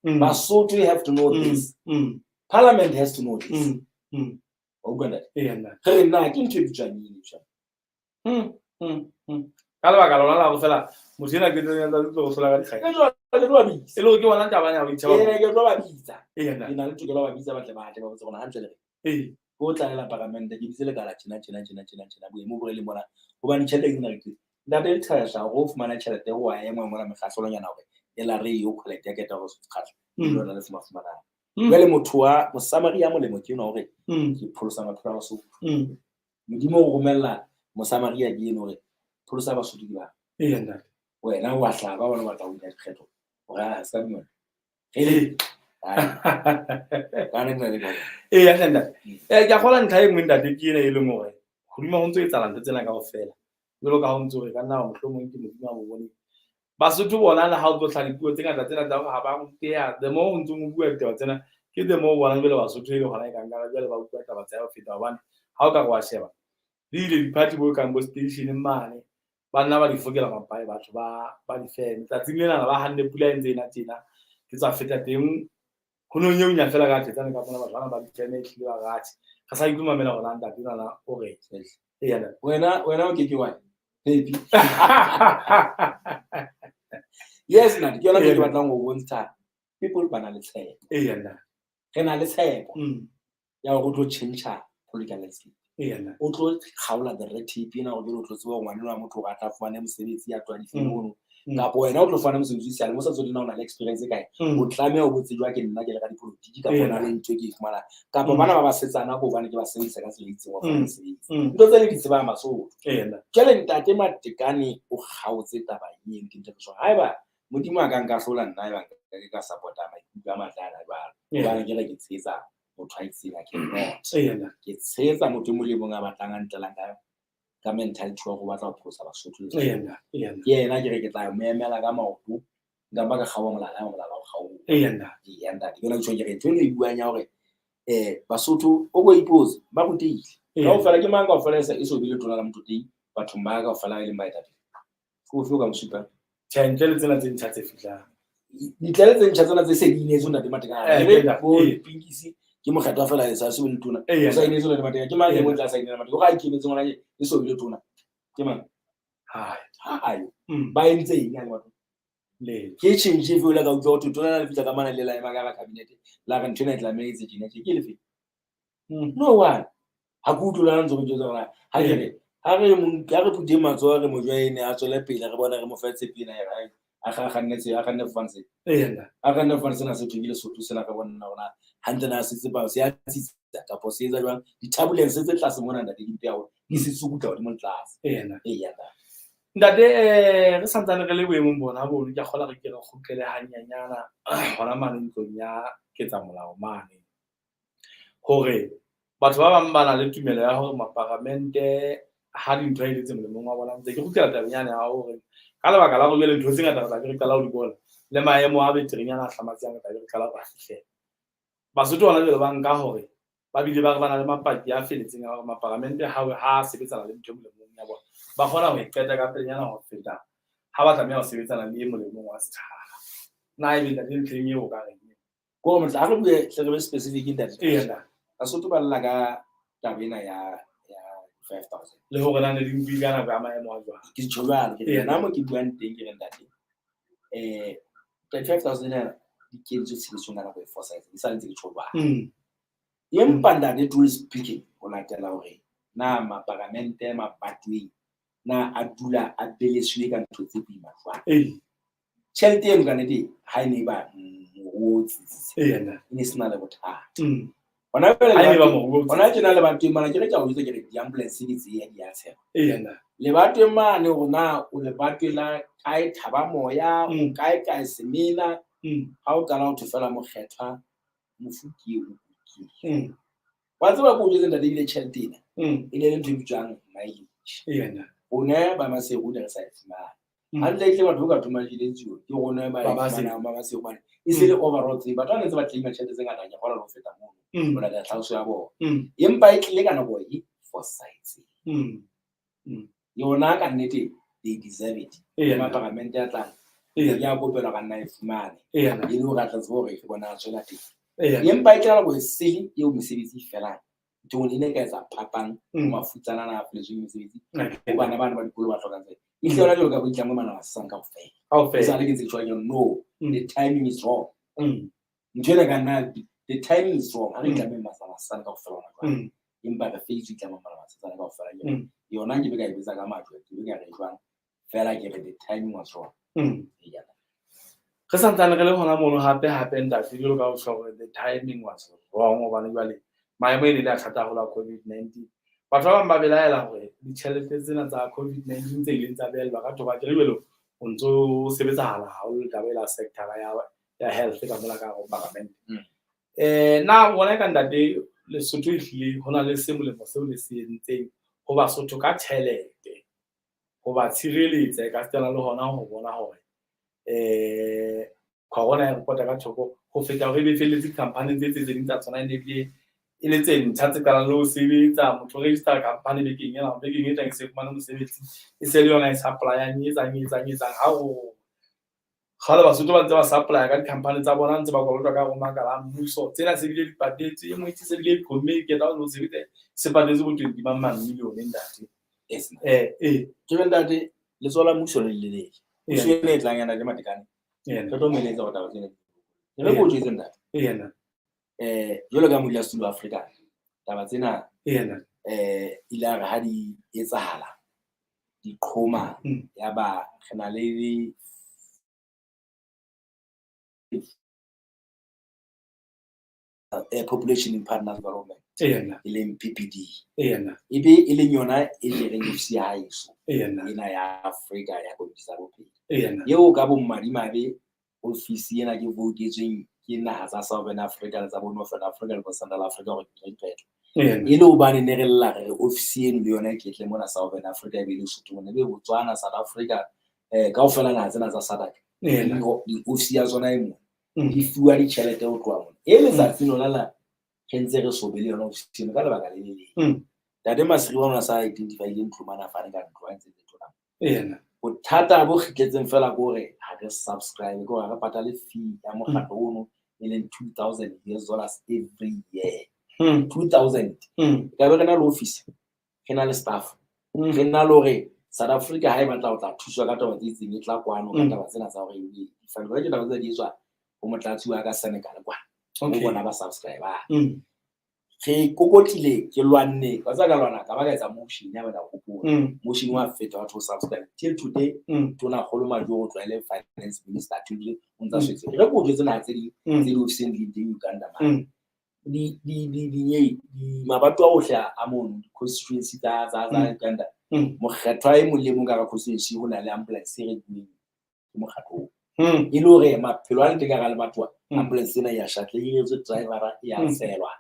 Basotho have to know this. Parliament has to know this. Wa utlwa ntate? Eya, ntate. Re re na ke ntho e bitswang eng jwale? Ka lebaka lona la ho fela motho ena ke tlo tlo tlo hlola ka dikganya. Ke jwale ke tlo ba bitsa. E le hore ke bona taba ya ho itjheba. Ee, ke tlo ba bitsa. Eya, ntate. Ke na le tokelo ya ho ba bitsa ba tle ba tle ba botse hore hantle le re. Ee. Ke o tlalela paramente, ke bitse lekala tjena tjena tjena tjena tjena boemo bo re leng bona. Hobane tjhelete ke nna ke ntate le tshehla hore o fumana tjhelete ho wa engwa mona mekgahlelonyana hore e la re yo collect ya keta hore se kgahla. Le lona le se mafumanang. Jwale motho wa Mosamaria ya molemo ke enwa hore ke pholosa maphelo a Basotho. Modimo o romella Mosamaria ke eno hore pholosa Basotho ke ba. Eya, ntate. Wena wa hlaba ba batla ho wina dikgetho. Hore a se ka dumela. Ee. Ka nna le bona. Eya, ntate. Ke a kgolwa ntlha e nngwe ntate ke ena e leng hore hodima ho ntso etsahala ntho tsena kaofela. Jwalo ka ha o ntso re ka nna mohlomong ke Modimo a mo boneng. Basotho bona le ha o tlo hlaha dipuo tse ngata tsena tsa hore ha ba ruteha, the more o ntsong o bua ditaba tsena, ke the more o bonang jwale Basotho e le hona e kang ka jwale ba utlwa taba tsa ho feta hobane ha o ka re wa sheba, le ile di-party bo kang bo station mane, ba nna ba di fokela mapae batho ba di-fan. Tsatsing lena ba hanne pula e ntse e na tjena, ke tswa feta teng ho no nyeunya fela ka thetsane ka mona batho bana ba di-fan ehlile ba rathe. Re sa itlo mamela hore na ntate nana o re eya ntate. Wena o ke ke wa baby. Yes ntate, ke yona ntho e ke batlang ho bontsha people ba na le tshepo. Eya ntate. Re na le tshepo ya hore o tlo tjhentjha political landscape. Eya ntate. O tlo kgaola the red tape ena hore jwale o tlo tseba hore ngwana enwa wa motho hore a tla fumane mosebetsi ya tloha difeng mono. Kapa wena o tlo fumana mosebetsi o sale, o sa tsotelle na o na le experience e kae. O tlameha o botse jwang ke nna ke le radipolotiki kapa o na le ntho e ke e fumanang. Kapa bana ba basetsana ko hobane ke ba sebedisa ka tsela e itseng wa fumana mosebetsi. Ntho tse le di tsebang Basotho. Jwale ntate Matekane o kgaotse taba eno ke ntho e tjho. Haeba Modimo a ka nka hlola nna haeba nka ke ka support-a maikutlo a matle ana jwalo. Hobane ke re ke tshehetsa motho a itseng, I cannot. Ke tshehetsa motho e mong le mong a batlang a ntlelang ka mentality wa hore o batla ho pholosa Basotho le Sesotho. Ke yena ke re ke tla mo emela ka maoto, nka mpa ka kgaoha molala, haeba molala o kgaoha. Eya ntate, ke yona ke tjho ke re ntho eno e buang ya hore Basotho o ko ipotse ba rutehile. Kaofela ke mang kaofela e so be letona la Motlotlei bathong ba kaofela e leng baetapele. Ke ofe o ka mo supang? Tjhe, ntle le tsena tse ntjha tse fihlang. Ntle le tse ntjha tsena tse se di inetswe ntate Matekane. Ebe bo Pinkisi ke mokgethwa fela e sa se be letona. O sa inetswe ntate Matekane. Ke mang e mong tla sa inela Matekane? O re a ikemetse ngwana e so be letona. Ke mang? Hai. Ha ayo. Ba entse eng ha le batho? Ke change efe o ile ka utlwa ho thwe tona le fihla ka mane le la ema ka hara cabinet la re ntho ena e tlameha e etse tjena tje. Ke lefe? No one. Ha ke utlwe lona ntse re jwetsa hore ha ke re ha re mo ha re phuthe matsoho re mo joine a tswele pele re bone re mo fe tshepo ena ya hae a kganne tse a kganne fofane se a kganne fofane sena se thwe ke Lesotho sena re bone hore na hantle na se tsepa se a tsitsa kapa se etsa jwang di-turbulence tse tlase mona ntate di mpe haholo di se tsukutla hodimo le tlase. Eya ntate. Ntate re santsane re le boemong bona bono ke a kgolwa re ke re kgutlele hanyanyana hona mane ntlong ya ketsamolao mane. Hore batho ba bang ba na le tumelo ya hore maparamente ha dintho e le tse molemong wa bona ntse ke kgutlela tabeng yane ya hore ka lebaka la hore jwale ntho tse ngata re tla be re qala ho di bona le maemo a beterenyana a hlamatsehang re tla be re qala ho a fihlela. Basotho hona jwale ba nka hore ba bile ba re ba na le mapaki a feletseng a hore maparamente ha a sebetsana le ntho e molemong ya bona ba kgona ho e qeta ka pelenyana ho feta ha ba tlameha ho sebetsana le e molemong wa setjhaba. Na ebe ntate ntlheng eo o ka reng? Ko motla ha re bue hle re be specific ntate. Eya ntate. Basotho ba lla ka taba ena ya 5000. Le hore na ne di nkile ka nako ya maemo a jwang. Ke tjho jwalo, ke re nna mo ke buang teng ke re ntate. 35000 ena di kentswe tshebetsong ka nako e fosahetseng, di sa ntse ke tjho jwalo. Empa ntate truly speaking, ho latela hore na maparamente mabatoweng na a dula a beleswe ka ntho tse boima jwang. Tjhelete eno ka nnete ha e ne e ba moruo o tsitsitse, e ne se na le bothata. Hona jwale Ha e ne ba moruo o hona tjena lebatoweng mane, ke re ke a o jwetsa ke re di-ambulance ke tse di a tshepa. Lebatoweng mane hore na o lebatoweng la kae Thaba Moya, o kae kae Semela, ha o qala ho thwe fela mokgethwa mofu ke eo o kile. Wa tseba ko o jwetse ntate ebile tjhelete ena e ne le ntho e bitswang mileage. Rona ba Maseru ne re sa e fumane. Hantle tle batho ba ka thoma jile tsio ke rona ba e fumanang ba Maseru hobane e se le overall tse batho ba ne ntse ba claima tjhelete tse ngata ke kgona le ho feta mono ho latela tlhaloso ya bona. Empa e tlile ka nako e fosahetseng. Yona ka nnete they deserve it. Maparamente a tlang ke a kopelwa ka nna e fumane. E le hore a tla tseba hore ke bona a tswela pele. Empa e tla nako e sele eo mesebetsi e felang. Ntho e ne ka etsa phapang ho mafutsana ana a feletsweng mesebetsi. Ho bana bana ba dikolo ba hlokang tsebe. E hlile hona jwalo ka boitlamo bana ba sesang kaofela. Kaofela. Esale ke ntse ke tjho ke re no, the timing is wrong. Ntho ena ka nna the timing is wrong. Ha re itlameng masana sesang kaofela hona jwale. Empa re feitswe itlamang bana ba sesang kaofela. Ke re, yona nke be ka e betsa ka majwe, ke be ka re jwang. Fela ke re the timing was wrong. Eya. Re santsane re le hona mono hape hape ntate jwalo ka o tjho hore the timing was wrong hobane jwale maemo e ne le a thata haholo a COVID-19. Batho ba bang ba belaela hore ditjhelete tsena tsa COVID-19 tse ileng tsa behellwa ka thoko, akere jwale o ntso sebetsahala haholo le taba ela sector ya health ka mona ka hare ho parliament. Na o bona eka ntate Lesotho ehlile ho na le se molemo seo le se entseng ho Basotho ka tjhelete ho ba tshireletsa e ka sitana le hona ho bona hore corona ya re pota ka thoko ho feta hore ebe e felletse di-company tse tse ding tsa tsona e ne ebile e le tse ntjha tse qalang le ho sebetsa. Motho o register company bekeng ena, bekeng e tlang e se fumane mosebetsi, e se le yona e supply-ang, e etsang, e etsang, e etsang. Ha o Kgale Basotho ba ntse ba supply ka di-company tsa bona, ntse ba kolotwa ka hare ho makala a mmuso. Tsena se bile di patetse, e nngwe se bile e qhomme e keta ho se bile se patetse bo 20 mang mang million ntate. Yes. Eh. Ke re ntate, letsoho la mmuso le lelele. Puso ena e tlang ya ntate Matekane. Yena. Re tlo meletsa hore taba tsena. Re ko jwetse ntate. Yena. Jwalo ka modulasetulo wa Afrika, taba tsena Yena. Ile a re ha di etsahala di qhoma, ya ba re na le Population in Partners Development, Yena. e leng PPD. Yena. Ebe e leng yona e jereng ofisi ya haeso Yena. ena ya Afrika ya komiti tsa bophelo. Yena. Eo ka bomadimabe ofisi ena ke voutetsweng ke naha tsa Southern Africa le tsa bo Northern Africa le bo Central Africa hore di qeto. Yena. E le hobane ne re lla re re ofisi eno le yona e ketle mona Southern Africa e be le Lesotho mona, e be Botswana, South Africa, kaofela naha tsena tsa SADC. Yena. Di-ofisi ya tsona e mona. Di fuwa ditjhelete ho tloha mona. E letsatsi lona la re ntse re so be le yona ofisi eno ka lebaka le le leng. Ntate Masiri wa rona sa identify-ile ntlo mane a fane ka ntlo a ntse le tona. Yena. Bothata bo kgitletseng fela ke hore ha re subscribe, ke hore ha re patale fee ya mokgatlo ono e leng 2000 US dollars every year. 2000. Ka be re na le office, re na le staff, re na le hore South Africa ha e batla ho tla thuswa ka taba tse itseng e tla kwano ka taba tsena tsa hore e di fane. Ke taba tse di etswa ho motlatsi wa ka Senegal kwana. Okay. Ho bona ba subscribe. Re kokotlile ke lwanne, ka tsa ka lwana ka ba ka etsa motion ya batla hopola. Motion wa feta wa to subscribe. Till today tona kgolo Majo o tlwaele finance minister till o ntsa swetse. Re ko jwetse naha tse ding tse di ofising di teng Uganda mane. Di di di di di mabato a ohle a mono constituency tsa tsa tsa Uganda. Mokgethwa e mong le mong ka hara constituency ho na le ambulance e rekuweng ke mokgatlo oo. E le hore maphelo a le teng ka hara lebatowa, ambulance ena ya shuttle, e etswe driver e ya tshelwa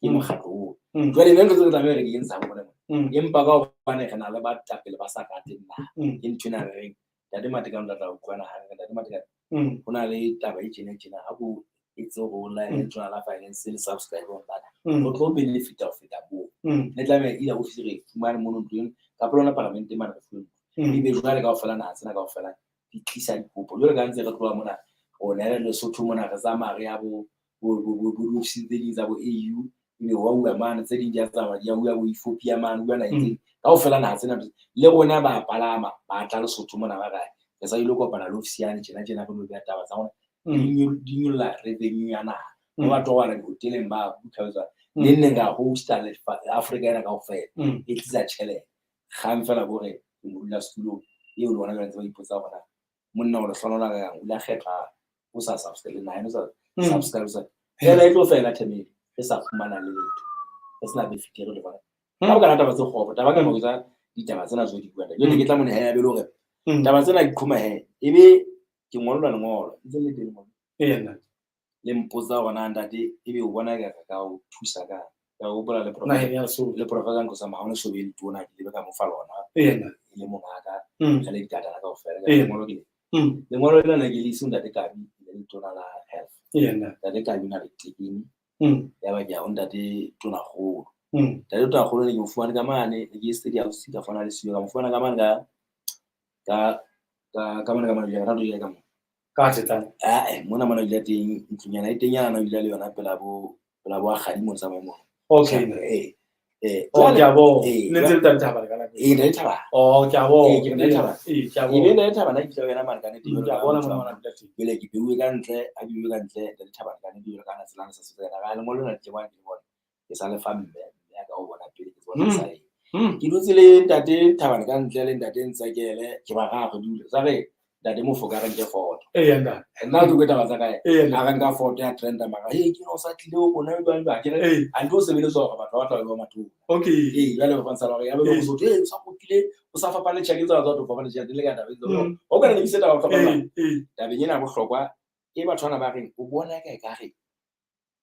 ke mokgatlo oo. Jwale nna ntho tse re tlameha re di entsha bona mona. Empa ka hobane re na le baetapele ba sa rateng naha, ke ntho ena re reng Ntate Matekane o tla tla utlwana ha re Ntate Matekane, ho na le taba e tjena tjena, ha ko etse hore o laele letona la finance le subscribe on that. Ho tlo benefit-a ho feta moo. Ne tlameha either office re fumane mono ntlo eno, kapa lona palamente mane re fuwe ntlo. Ebe jwale kaofela naha tsena kaofela di tlisa dikopo. Jwale ka ntse re tloha mona, rona re Lesotho mona re tsamaya re ya bo diofising tse ding tsa bo AU, ebe wa uwa mane, tse ding di a tsamaya di ya uwa bo Ethiopia mane, uwa naheng tse ding. Kaofela naha tsena le rona ba palama, ba tla Lesotho mona ba re re sa ilo kopana le ofisi yane tjena tjena re lo beha taba tsa rona. Di nyolla revenue ya naha. Ba batho ba bana dihoteleng ba bukha. Le neng ra hosta Afrika ena kaofela. E tlisa tjhelete. Kgang fela bo re modulasetulo eo le bona jwale ntse ba ipotsa hore na monna o le hlonola ka kang, o ile a kgethwa o sa subscribe le naha eno sa subscribe sa. Fela e tlo fela term e, re sa fumana le letho. Re sena benefit e re le bona. Ka baka la taba tse kgopo, taba ka hore tsa ditaba tsena tse di buang. Jwale ke tla mo neha ya bele hore taba tsena di qhoma he, ebe ke ngollwa lengolo, ntse le teng lengolo. Yena. Le mpotsa hore na ntate ebe o bona ka ka o thusa ka. Ka hopola le Naheng ya Lesotho. Le Professor Nkosi Mahono so be le tona ke le ka mo fa lona. Yena. E le mongaka, re le ditatana kaofela. Yena. Lengolo ke le. Lengolo lena ne ke le ise ntate Kabi, le letona la health. Yena. Ntate Kabi na le tekeni. Ya ba ke ya ho ntate Tonakgolo. Ntate Tonakgolo ne ke mo fumane ka mane, ne ke study house ka fana le siyo, ka mo fumana ka mane ka ka ka mane ka mane ka ka ka mo. Ka tsetang. Mona mona dula teng, ntlonyana e teng yana dula le yona pela bo pela bo Akgadi mo tsamaya mo. Okay. Oh, ke a bona. Ne ntse le Ntate Thabane ka nako. Ntate Thabane. Oh, ke a bona. Ke Ntate Thabane. Ke a bona. Ebe Ntate Thabane ke tla wena mane ka nnete. Ke a bona mona mona dula teng. Jwale ke beuwe ka ntle, a beuwe ka ntle Ntate Thabane ka nnete jwalo ka na tsela sa setsana. Ka lengolo lena ke bona ke bona. Ke sa le fa mme, mme a ka o bona pele ke bona sa eng. Ke dutse le Ntate Thabane ka ntle le Ntate Ntsekele, ke ba ra re dule. Sa re Ntate Mofo ka re nke photo. Ntate. Nna ke taba tsa kae? Ntate. A re nka photo ya trend mara, hey, ke no sa tlile ho bona jwang jwang. Ke re, a ntho sebeletswa hore batho ba tla ba mathong. Okay. Jwale ba fantsha hore ya be le Mosotho, o sa kopile, o sa fapane tjhelete tsa batho fapane tjhelete le ka taba e tseo. O ka re ke taba fapana. Tabeng ena bohlokwa e batho bana ba reng o bona ka e ka re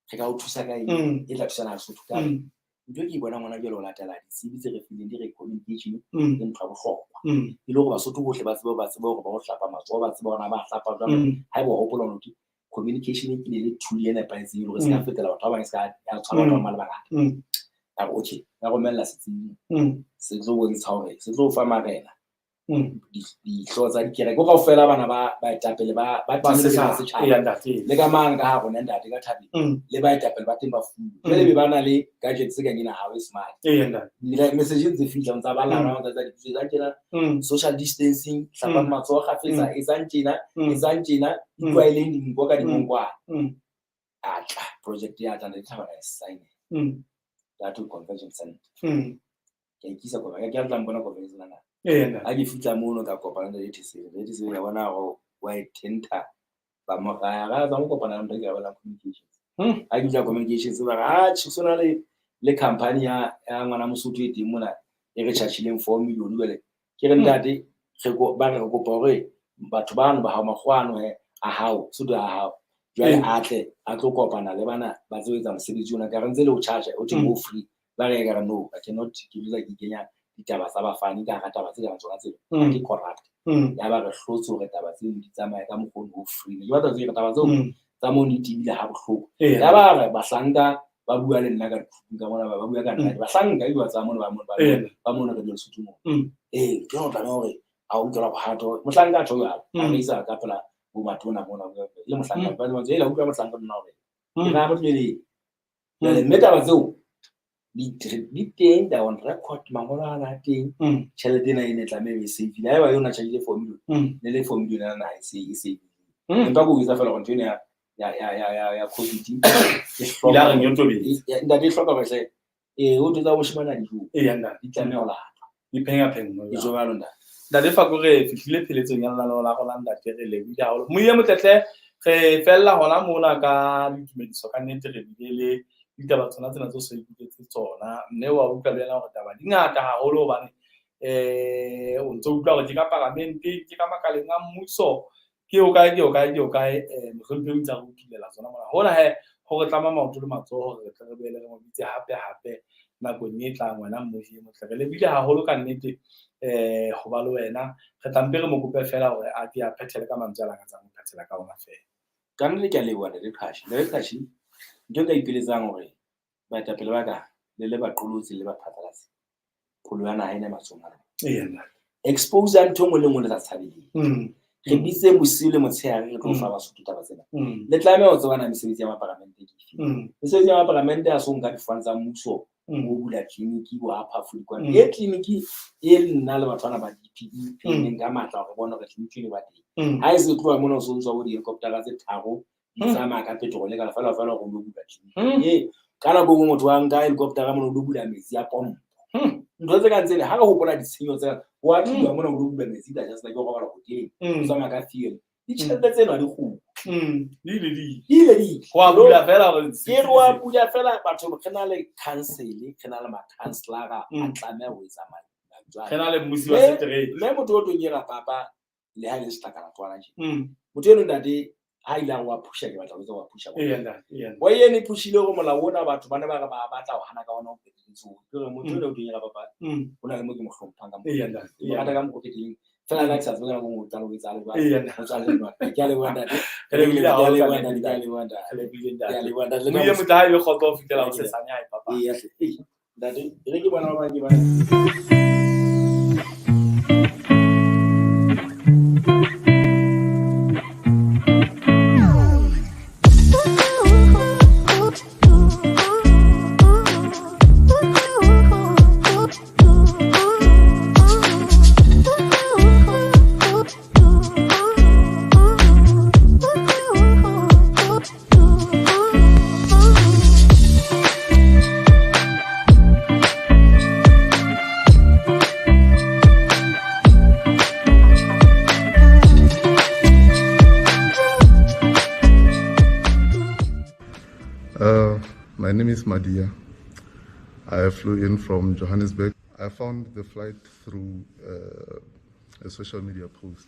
re ka o thusa ka eng? E tla thusa na Lesotho ka re. Ntho e ke bonang hona jwale ho latela ditsebi tse re fileng di re communication ke ntho ya bohlokwa. E le hore Basotho bohle ba tsebe ba tsebe hore ba ho hlapa matsoho, ba tsebe hore na ba hlapa jwang. Haeba o hopola hore communication e kile le tool e nepahetseng e le hore se ka fetela batho ba bang, se ka ya tshwara batho ba bang le bangata. Ka re okay, ka romella setsebi se tlo bontsha hore se tlo fa marena Dihlooho tsa dikereke ko kaofela bana ba baetapele ba setjhaba le ka mane ka ha rona ntate ka Thabeng le baetapele ba teng ba fuwe. Jwale be ba na le gadgets tse kang ena ha e smart. Message tse fihlang tsa balana tsa dipitso tsa tjena, social distancing, hlapang matsoho kgafetsa, etsang tjena, etsang tjena, itlwaeleng dinko ka dimonkwana. Atla project ya tla le Thabana e sign. That convention center. Ke ikisa ko ke tla mbona convention na. Ha ke fihla mono ka kopana le TC. TC ya bona go wa tenter ba mo raya ga tsa mo kopana le motho ke ba communications. Ha ke tla communications ba ra tshwana le company ya ngwana Mosotho e teng mona e re chargeileng 4 million jwale. Ke re ntate re go ba re kopa hore batho bano ba ha makgwano he a hao so a hao. Jwale a tle a tlo kopana le bana ba tlo etsa mosebetsi ona ka re ntse le o charge o teng go free. Ba re ka no I cannot ke dula ke kenya ditaba tsa bafani ka hara taba tse ka tsona tseo ke corrupt. Ya ba re hlotse hore taba tseo di tsamaye ka mokgwa o free. Ke batla tseo taba tseo tsa mo di tibile ha bohloko. Ya ba re bahlanka ba bua le nna ka dikhupung ka mona ba bua ka nna bahlanka e bua tsa mona ba mona ba mona re dilo Sotho mo. Ke ho tla hore a o nkela bohato mohlanka a tjho jwalo a re isa ka pela bo matona mona le mohlanka ba ntse ela utlwa mohlanka nna hore ke ra motlele. Jwale mme taba tseo di teng da on record mangolo a na teng tjhelete ena e ne tlameha e save le haeba yona tjhelete 4 million ne le 4 million ana e se e save. Empa go etsa fela hore ntho ena ya COVID e hloka ntate e hloka hore o tlo tsa boshimana dijo di tlameha ho latwa di phenga phenga e jwalo ntate. Ntate Fako re fihlile pheletsong ya lenaneo la rona ntate re lebohile haholo. Moiye Motletle re fella hona mona ka ditumediso ka nnete re bile le ditaba tsona tsena tse so ikutlwetse tsona mme wa utlwa le wena hore taba di ngata haholo hobane o ntso utlwa hore ke ka parlamenteng ke ka makaleng a mmuso ke o kae ke o kae ke o kae mohlomphehi o ntse a re utulela tsona mona. Hona he ho re tlama maoto le matsoho hore re tle re boele re mo bitse hape hape nakong e tlang wena Moiye Motletle. Re lebohile haholo ka nnete ho ba le wena. Re tla mpe re mo kope fela hore a ke a phethele ka mantswe a lakatsang ho phethela ka ona fela. Ka nnete ke a leboha Ntate Qhashi. Ntate Qhashi, ntho e nka ipiletsang hore baetapele ba ka le le baqolotsi le baphatlalatsi pholo ya naha ena matsohong a rona. Expose ntho e nngwe le nngwe le sa tshabeleng. Re bitse bosiu le motshehare re tlo fa Basotho taba tsena. Le tlameha ho tseba na mesebetsi ya maparamente ke efe. Mesebetsi ya maparamente a so nka difane tsa mmuso ho bula tleliniki bo ha phafo dikwana. E tleliniki e nna le batho bana ba DPE pheneng ka matla hore bona hore tleliniki e ba teng. Ha e se tloha mona o so ntswa bo di-helicopter tse tharo di tsamaya ka petrol ka fela fela hore o lo bula tleliniki. Ka nako e nngwe motho wa nka helicopter mona o lo bula metsi a pompo. Ntho tse kang tsena ha re hopola ditshenyo tsena wa tloha mona o lo bula metsi ka just like o robala hoteleng o tsamaya ka fuel. Ditjhelete tsena ha di kgutle. Di ile di. Di ile di. Wa bula fela hore ke re wa bula fela batho re na le council, re na le ma-councillor a tlameha ho etsa mali. Re na le mmusi wa setereke. Mme motho o tlo nyera papa le ha le setlakana tswana tje. Motho eno ntate ha ile a wa phusha ke batla ho etsa wa phusha. Wa yene phushile hore molao ona batho ba ne ba re ba batla ho hana ka ona ho phethetso. Ke re motho eno o tlo nyera papa. Ho na le mo ke mo hlomphang ka mo. Ke rata ka mokgwa o teng. Fela nna ke sa tsebe ka nako e nngwe o qala ho etsa le jwang. O tswa le jwang. Ke a leboha ntate. Re lebohile haholo Ke a ka leboha ntate. nnete. Ke a leboha ntate. Re lebohile ntate. Ke a leboha ntate. Moiye Motletle ha ebe kgotso ho fihlela hosesane hae papa. Eya hle. Ntate, e re ke bona ba bang ke bona. My name is Madia. I flew in from Johannesburg. I found the flight through a social media post,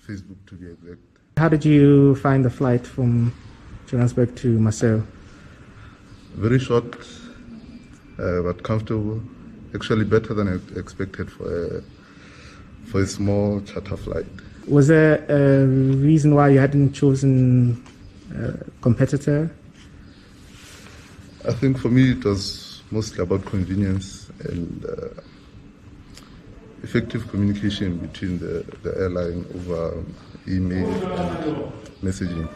Facebook to be exact. How did you find the flight from Johannesburg to Maseru? Very short, but comfortable. Actually better than I expected for a small charter flight. Was there a reason why you hadn't chosen a competitor? I think for me it was mostly about convenience, and effective communication between the airline over email and messaging.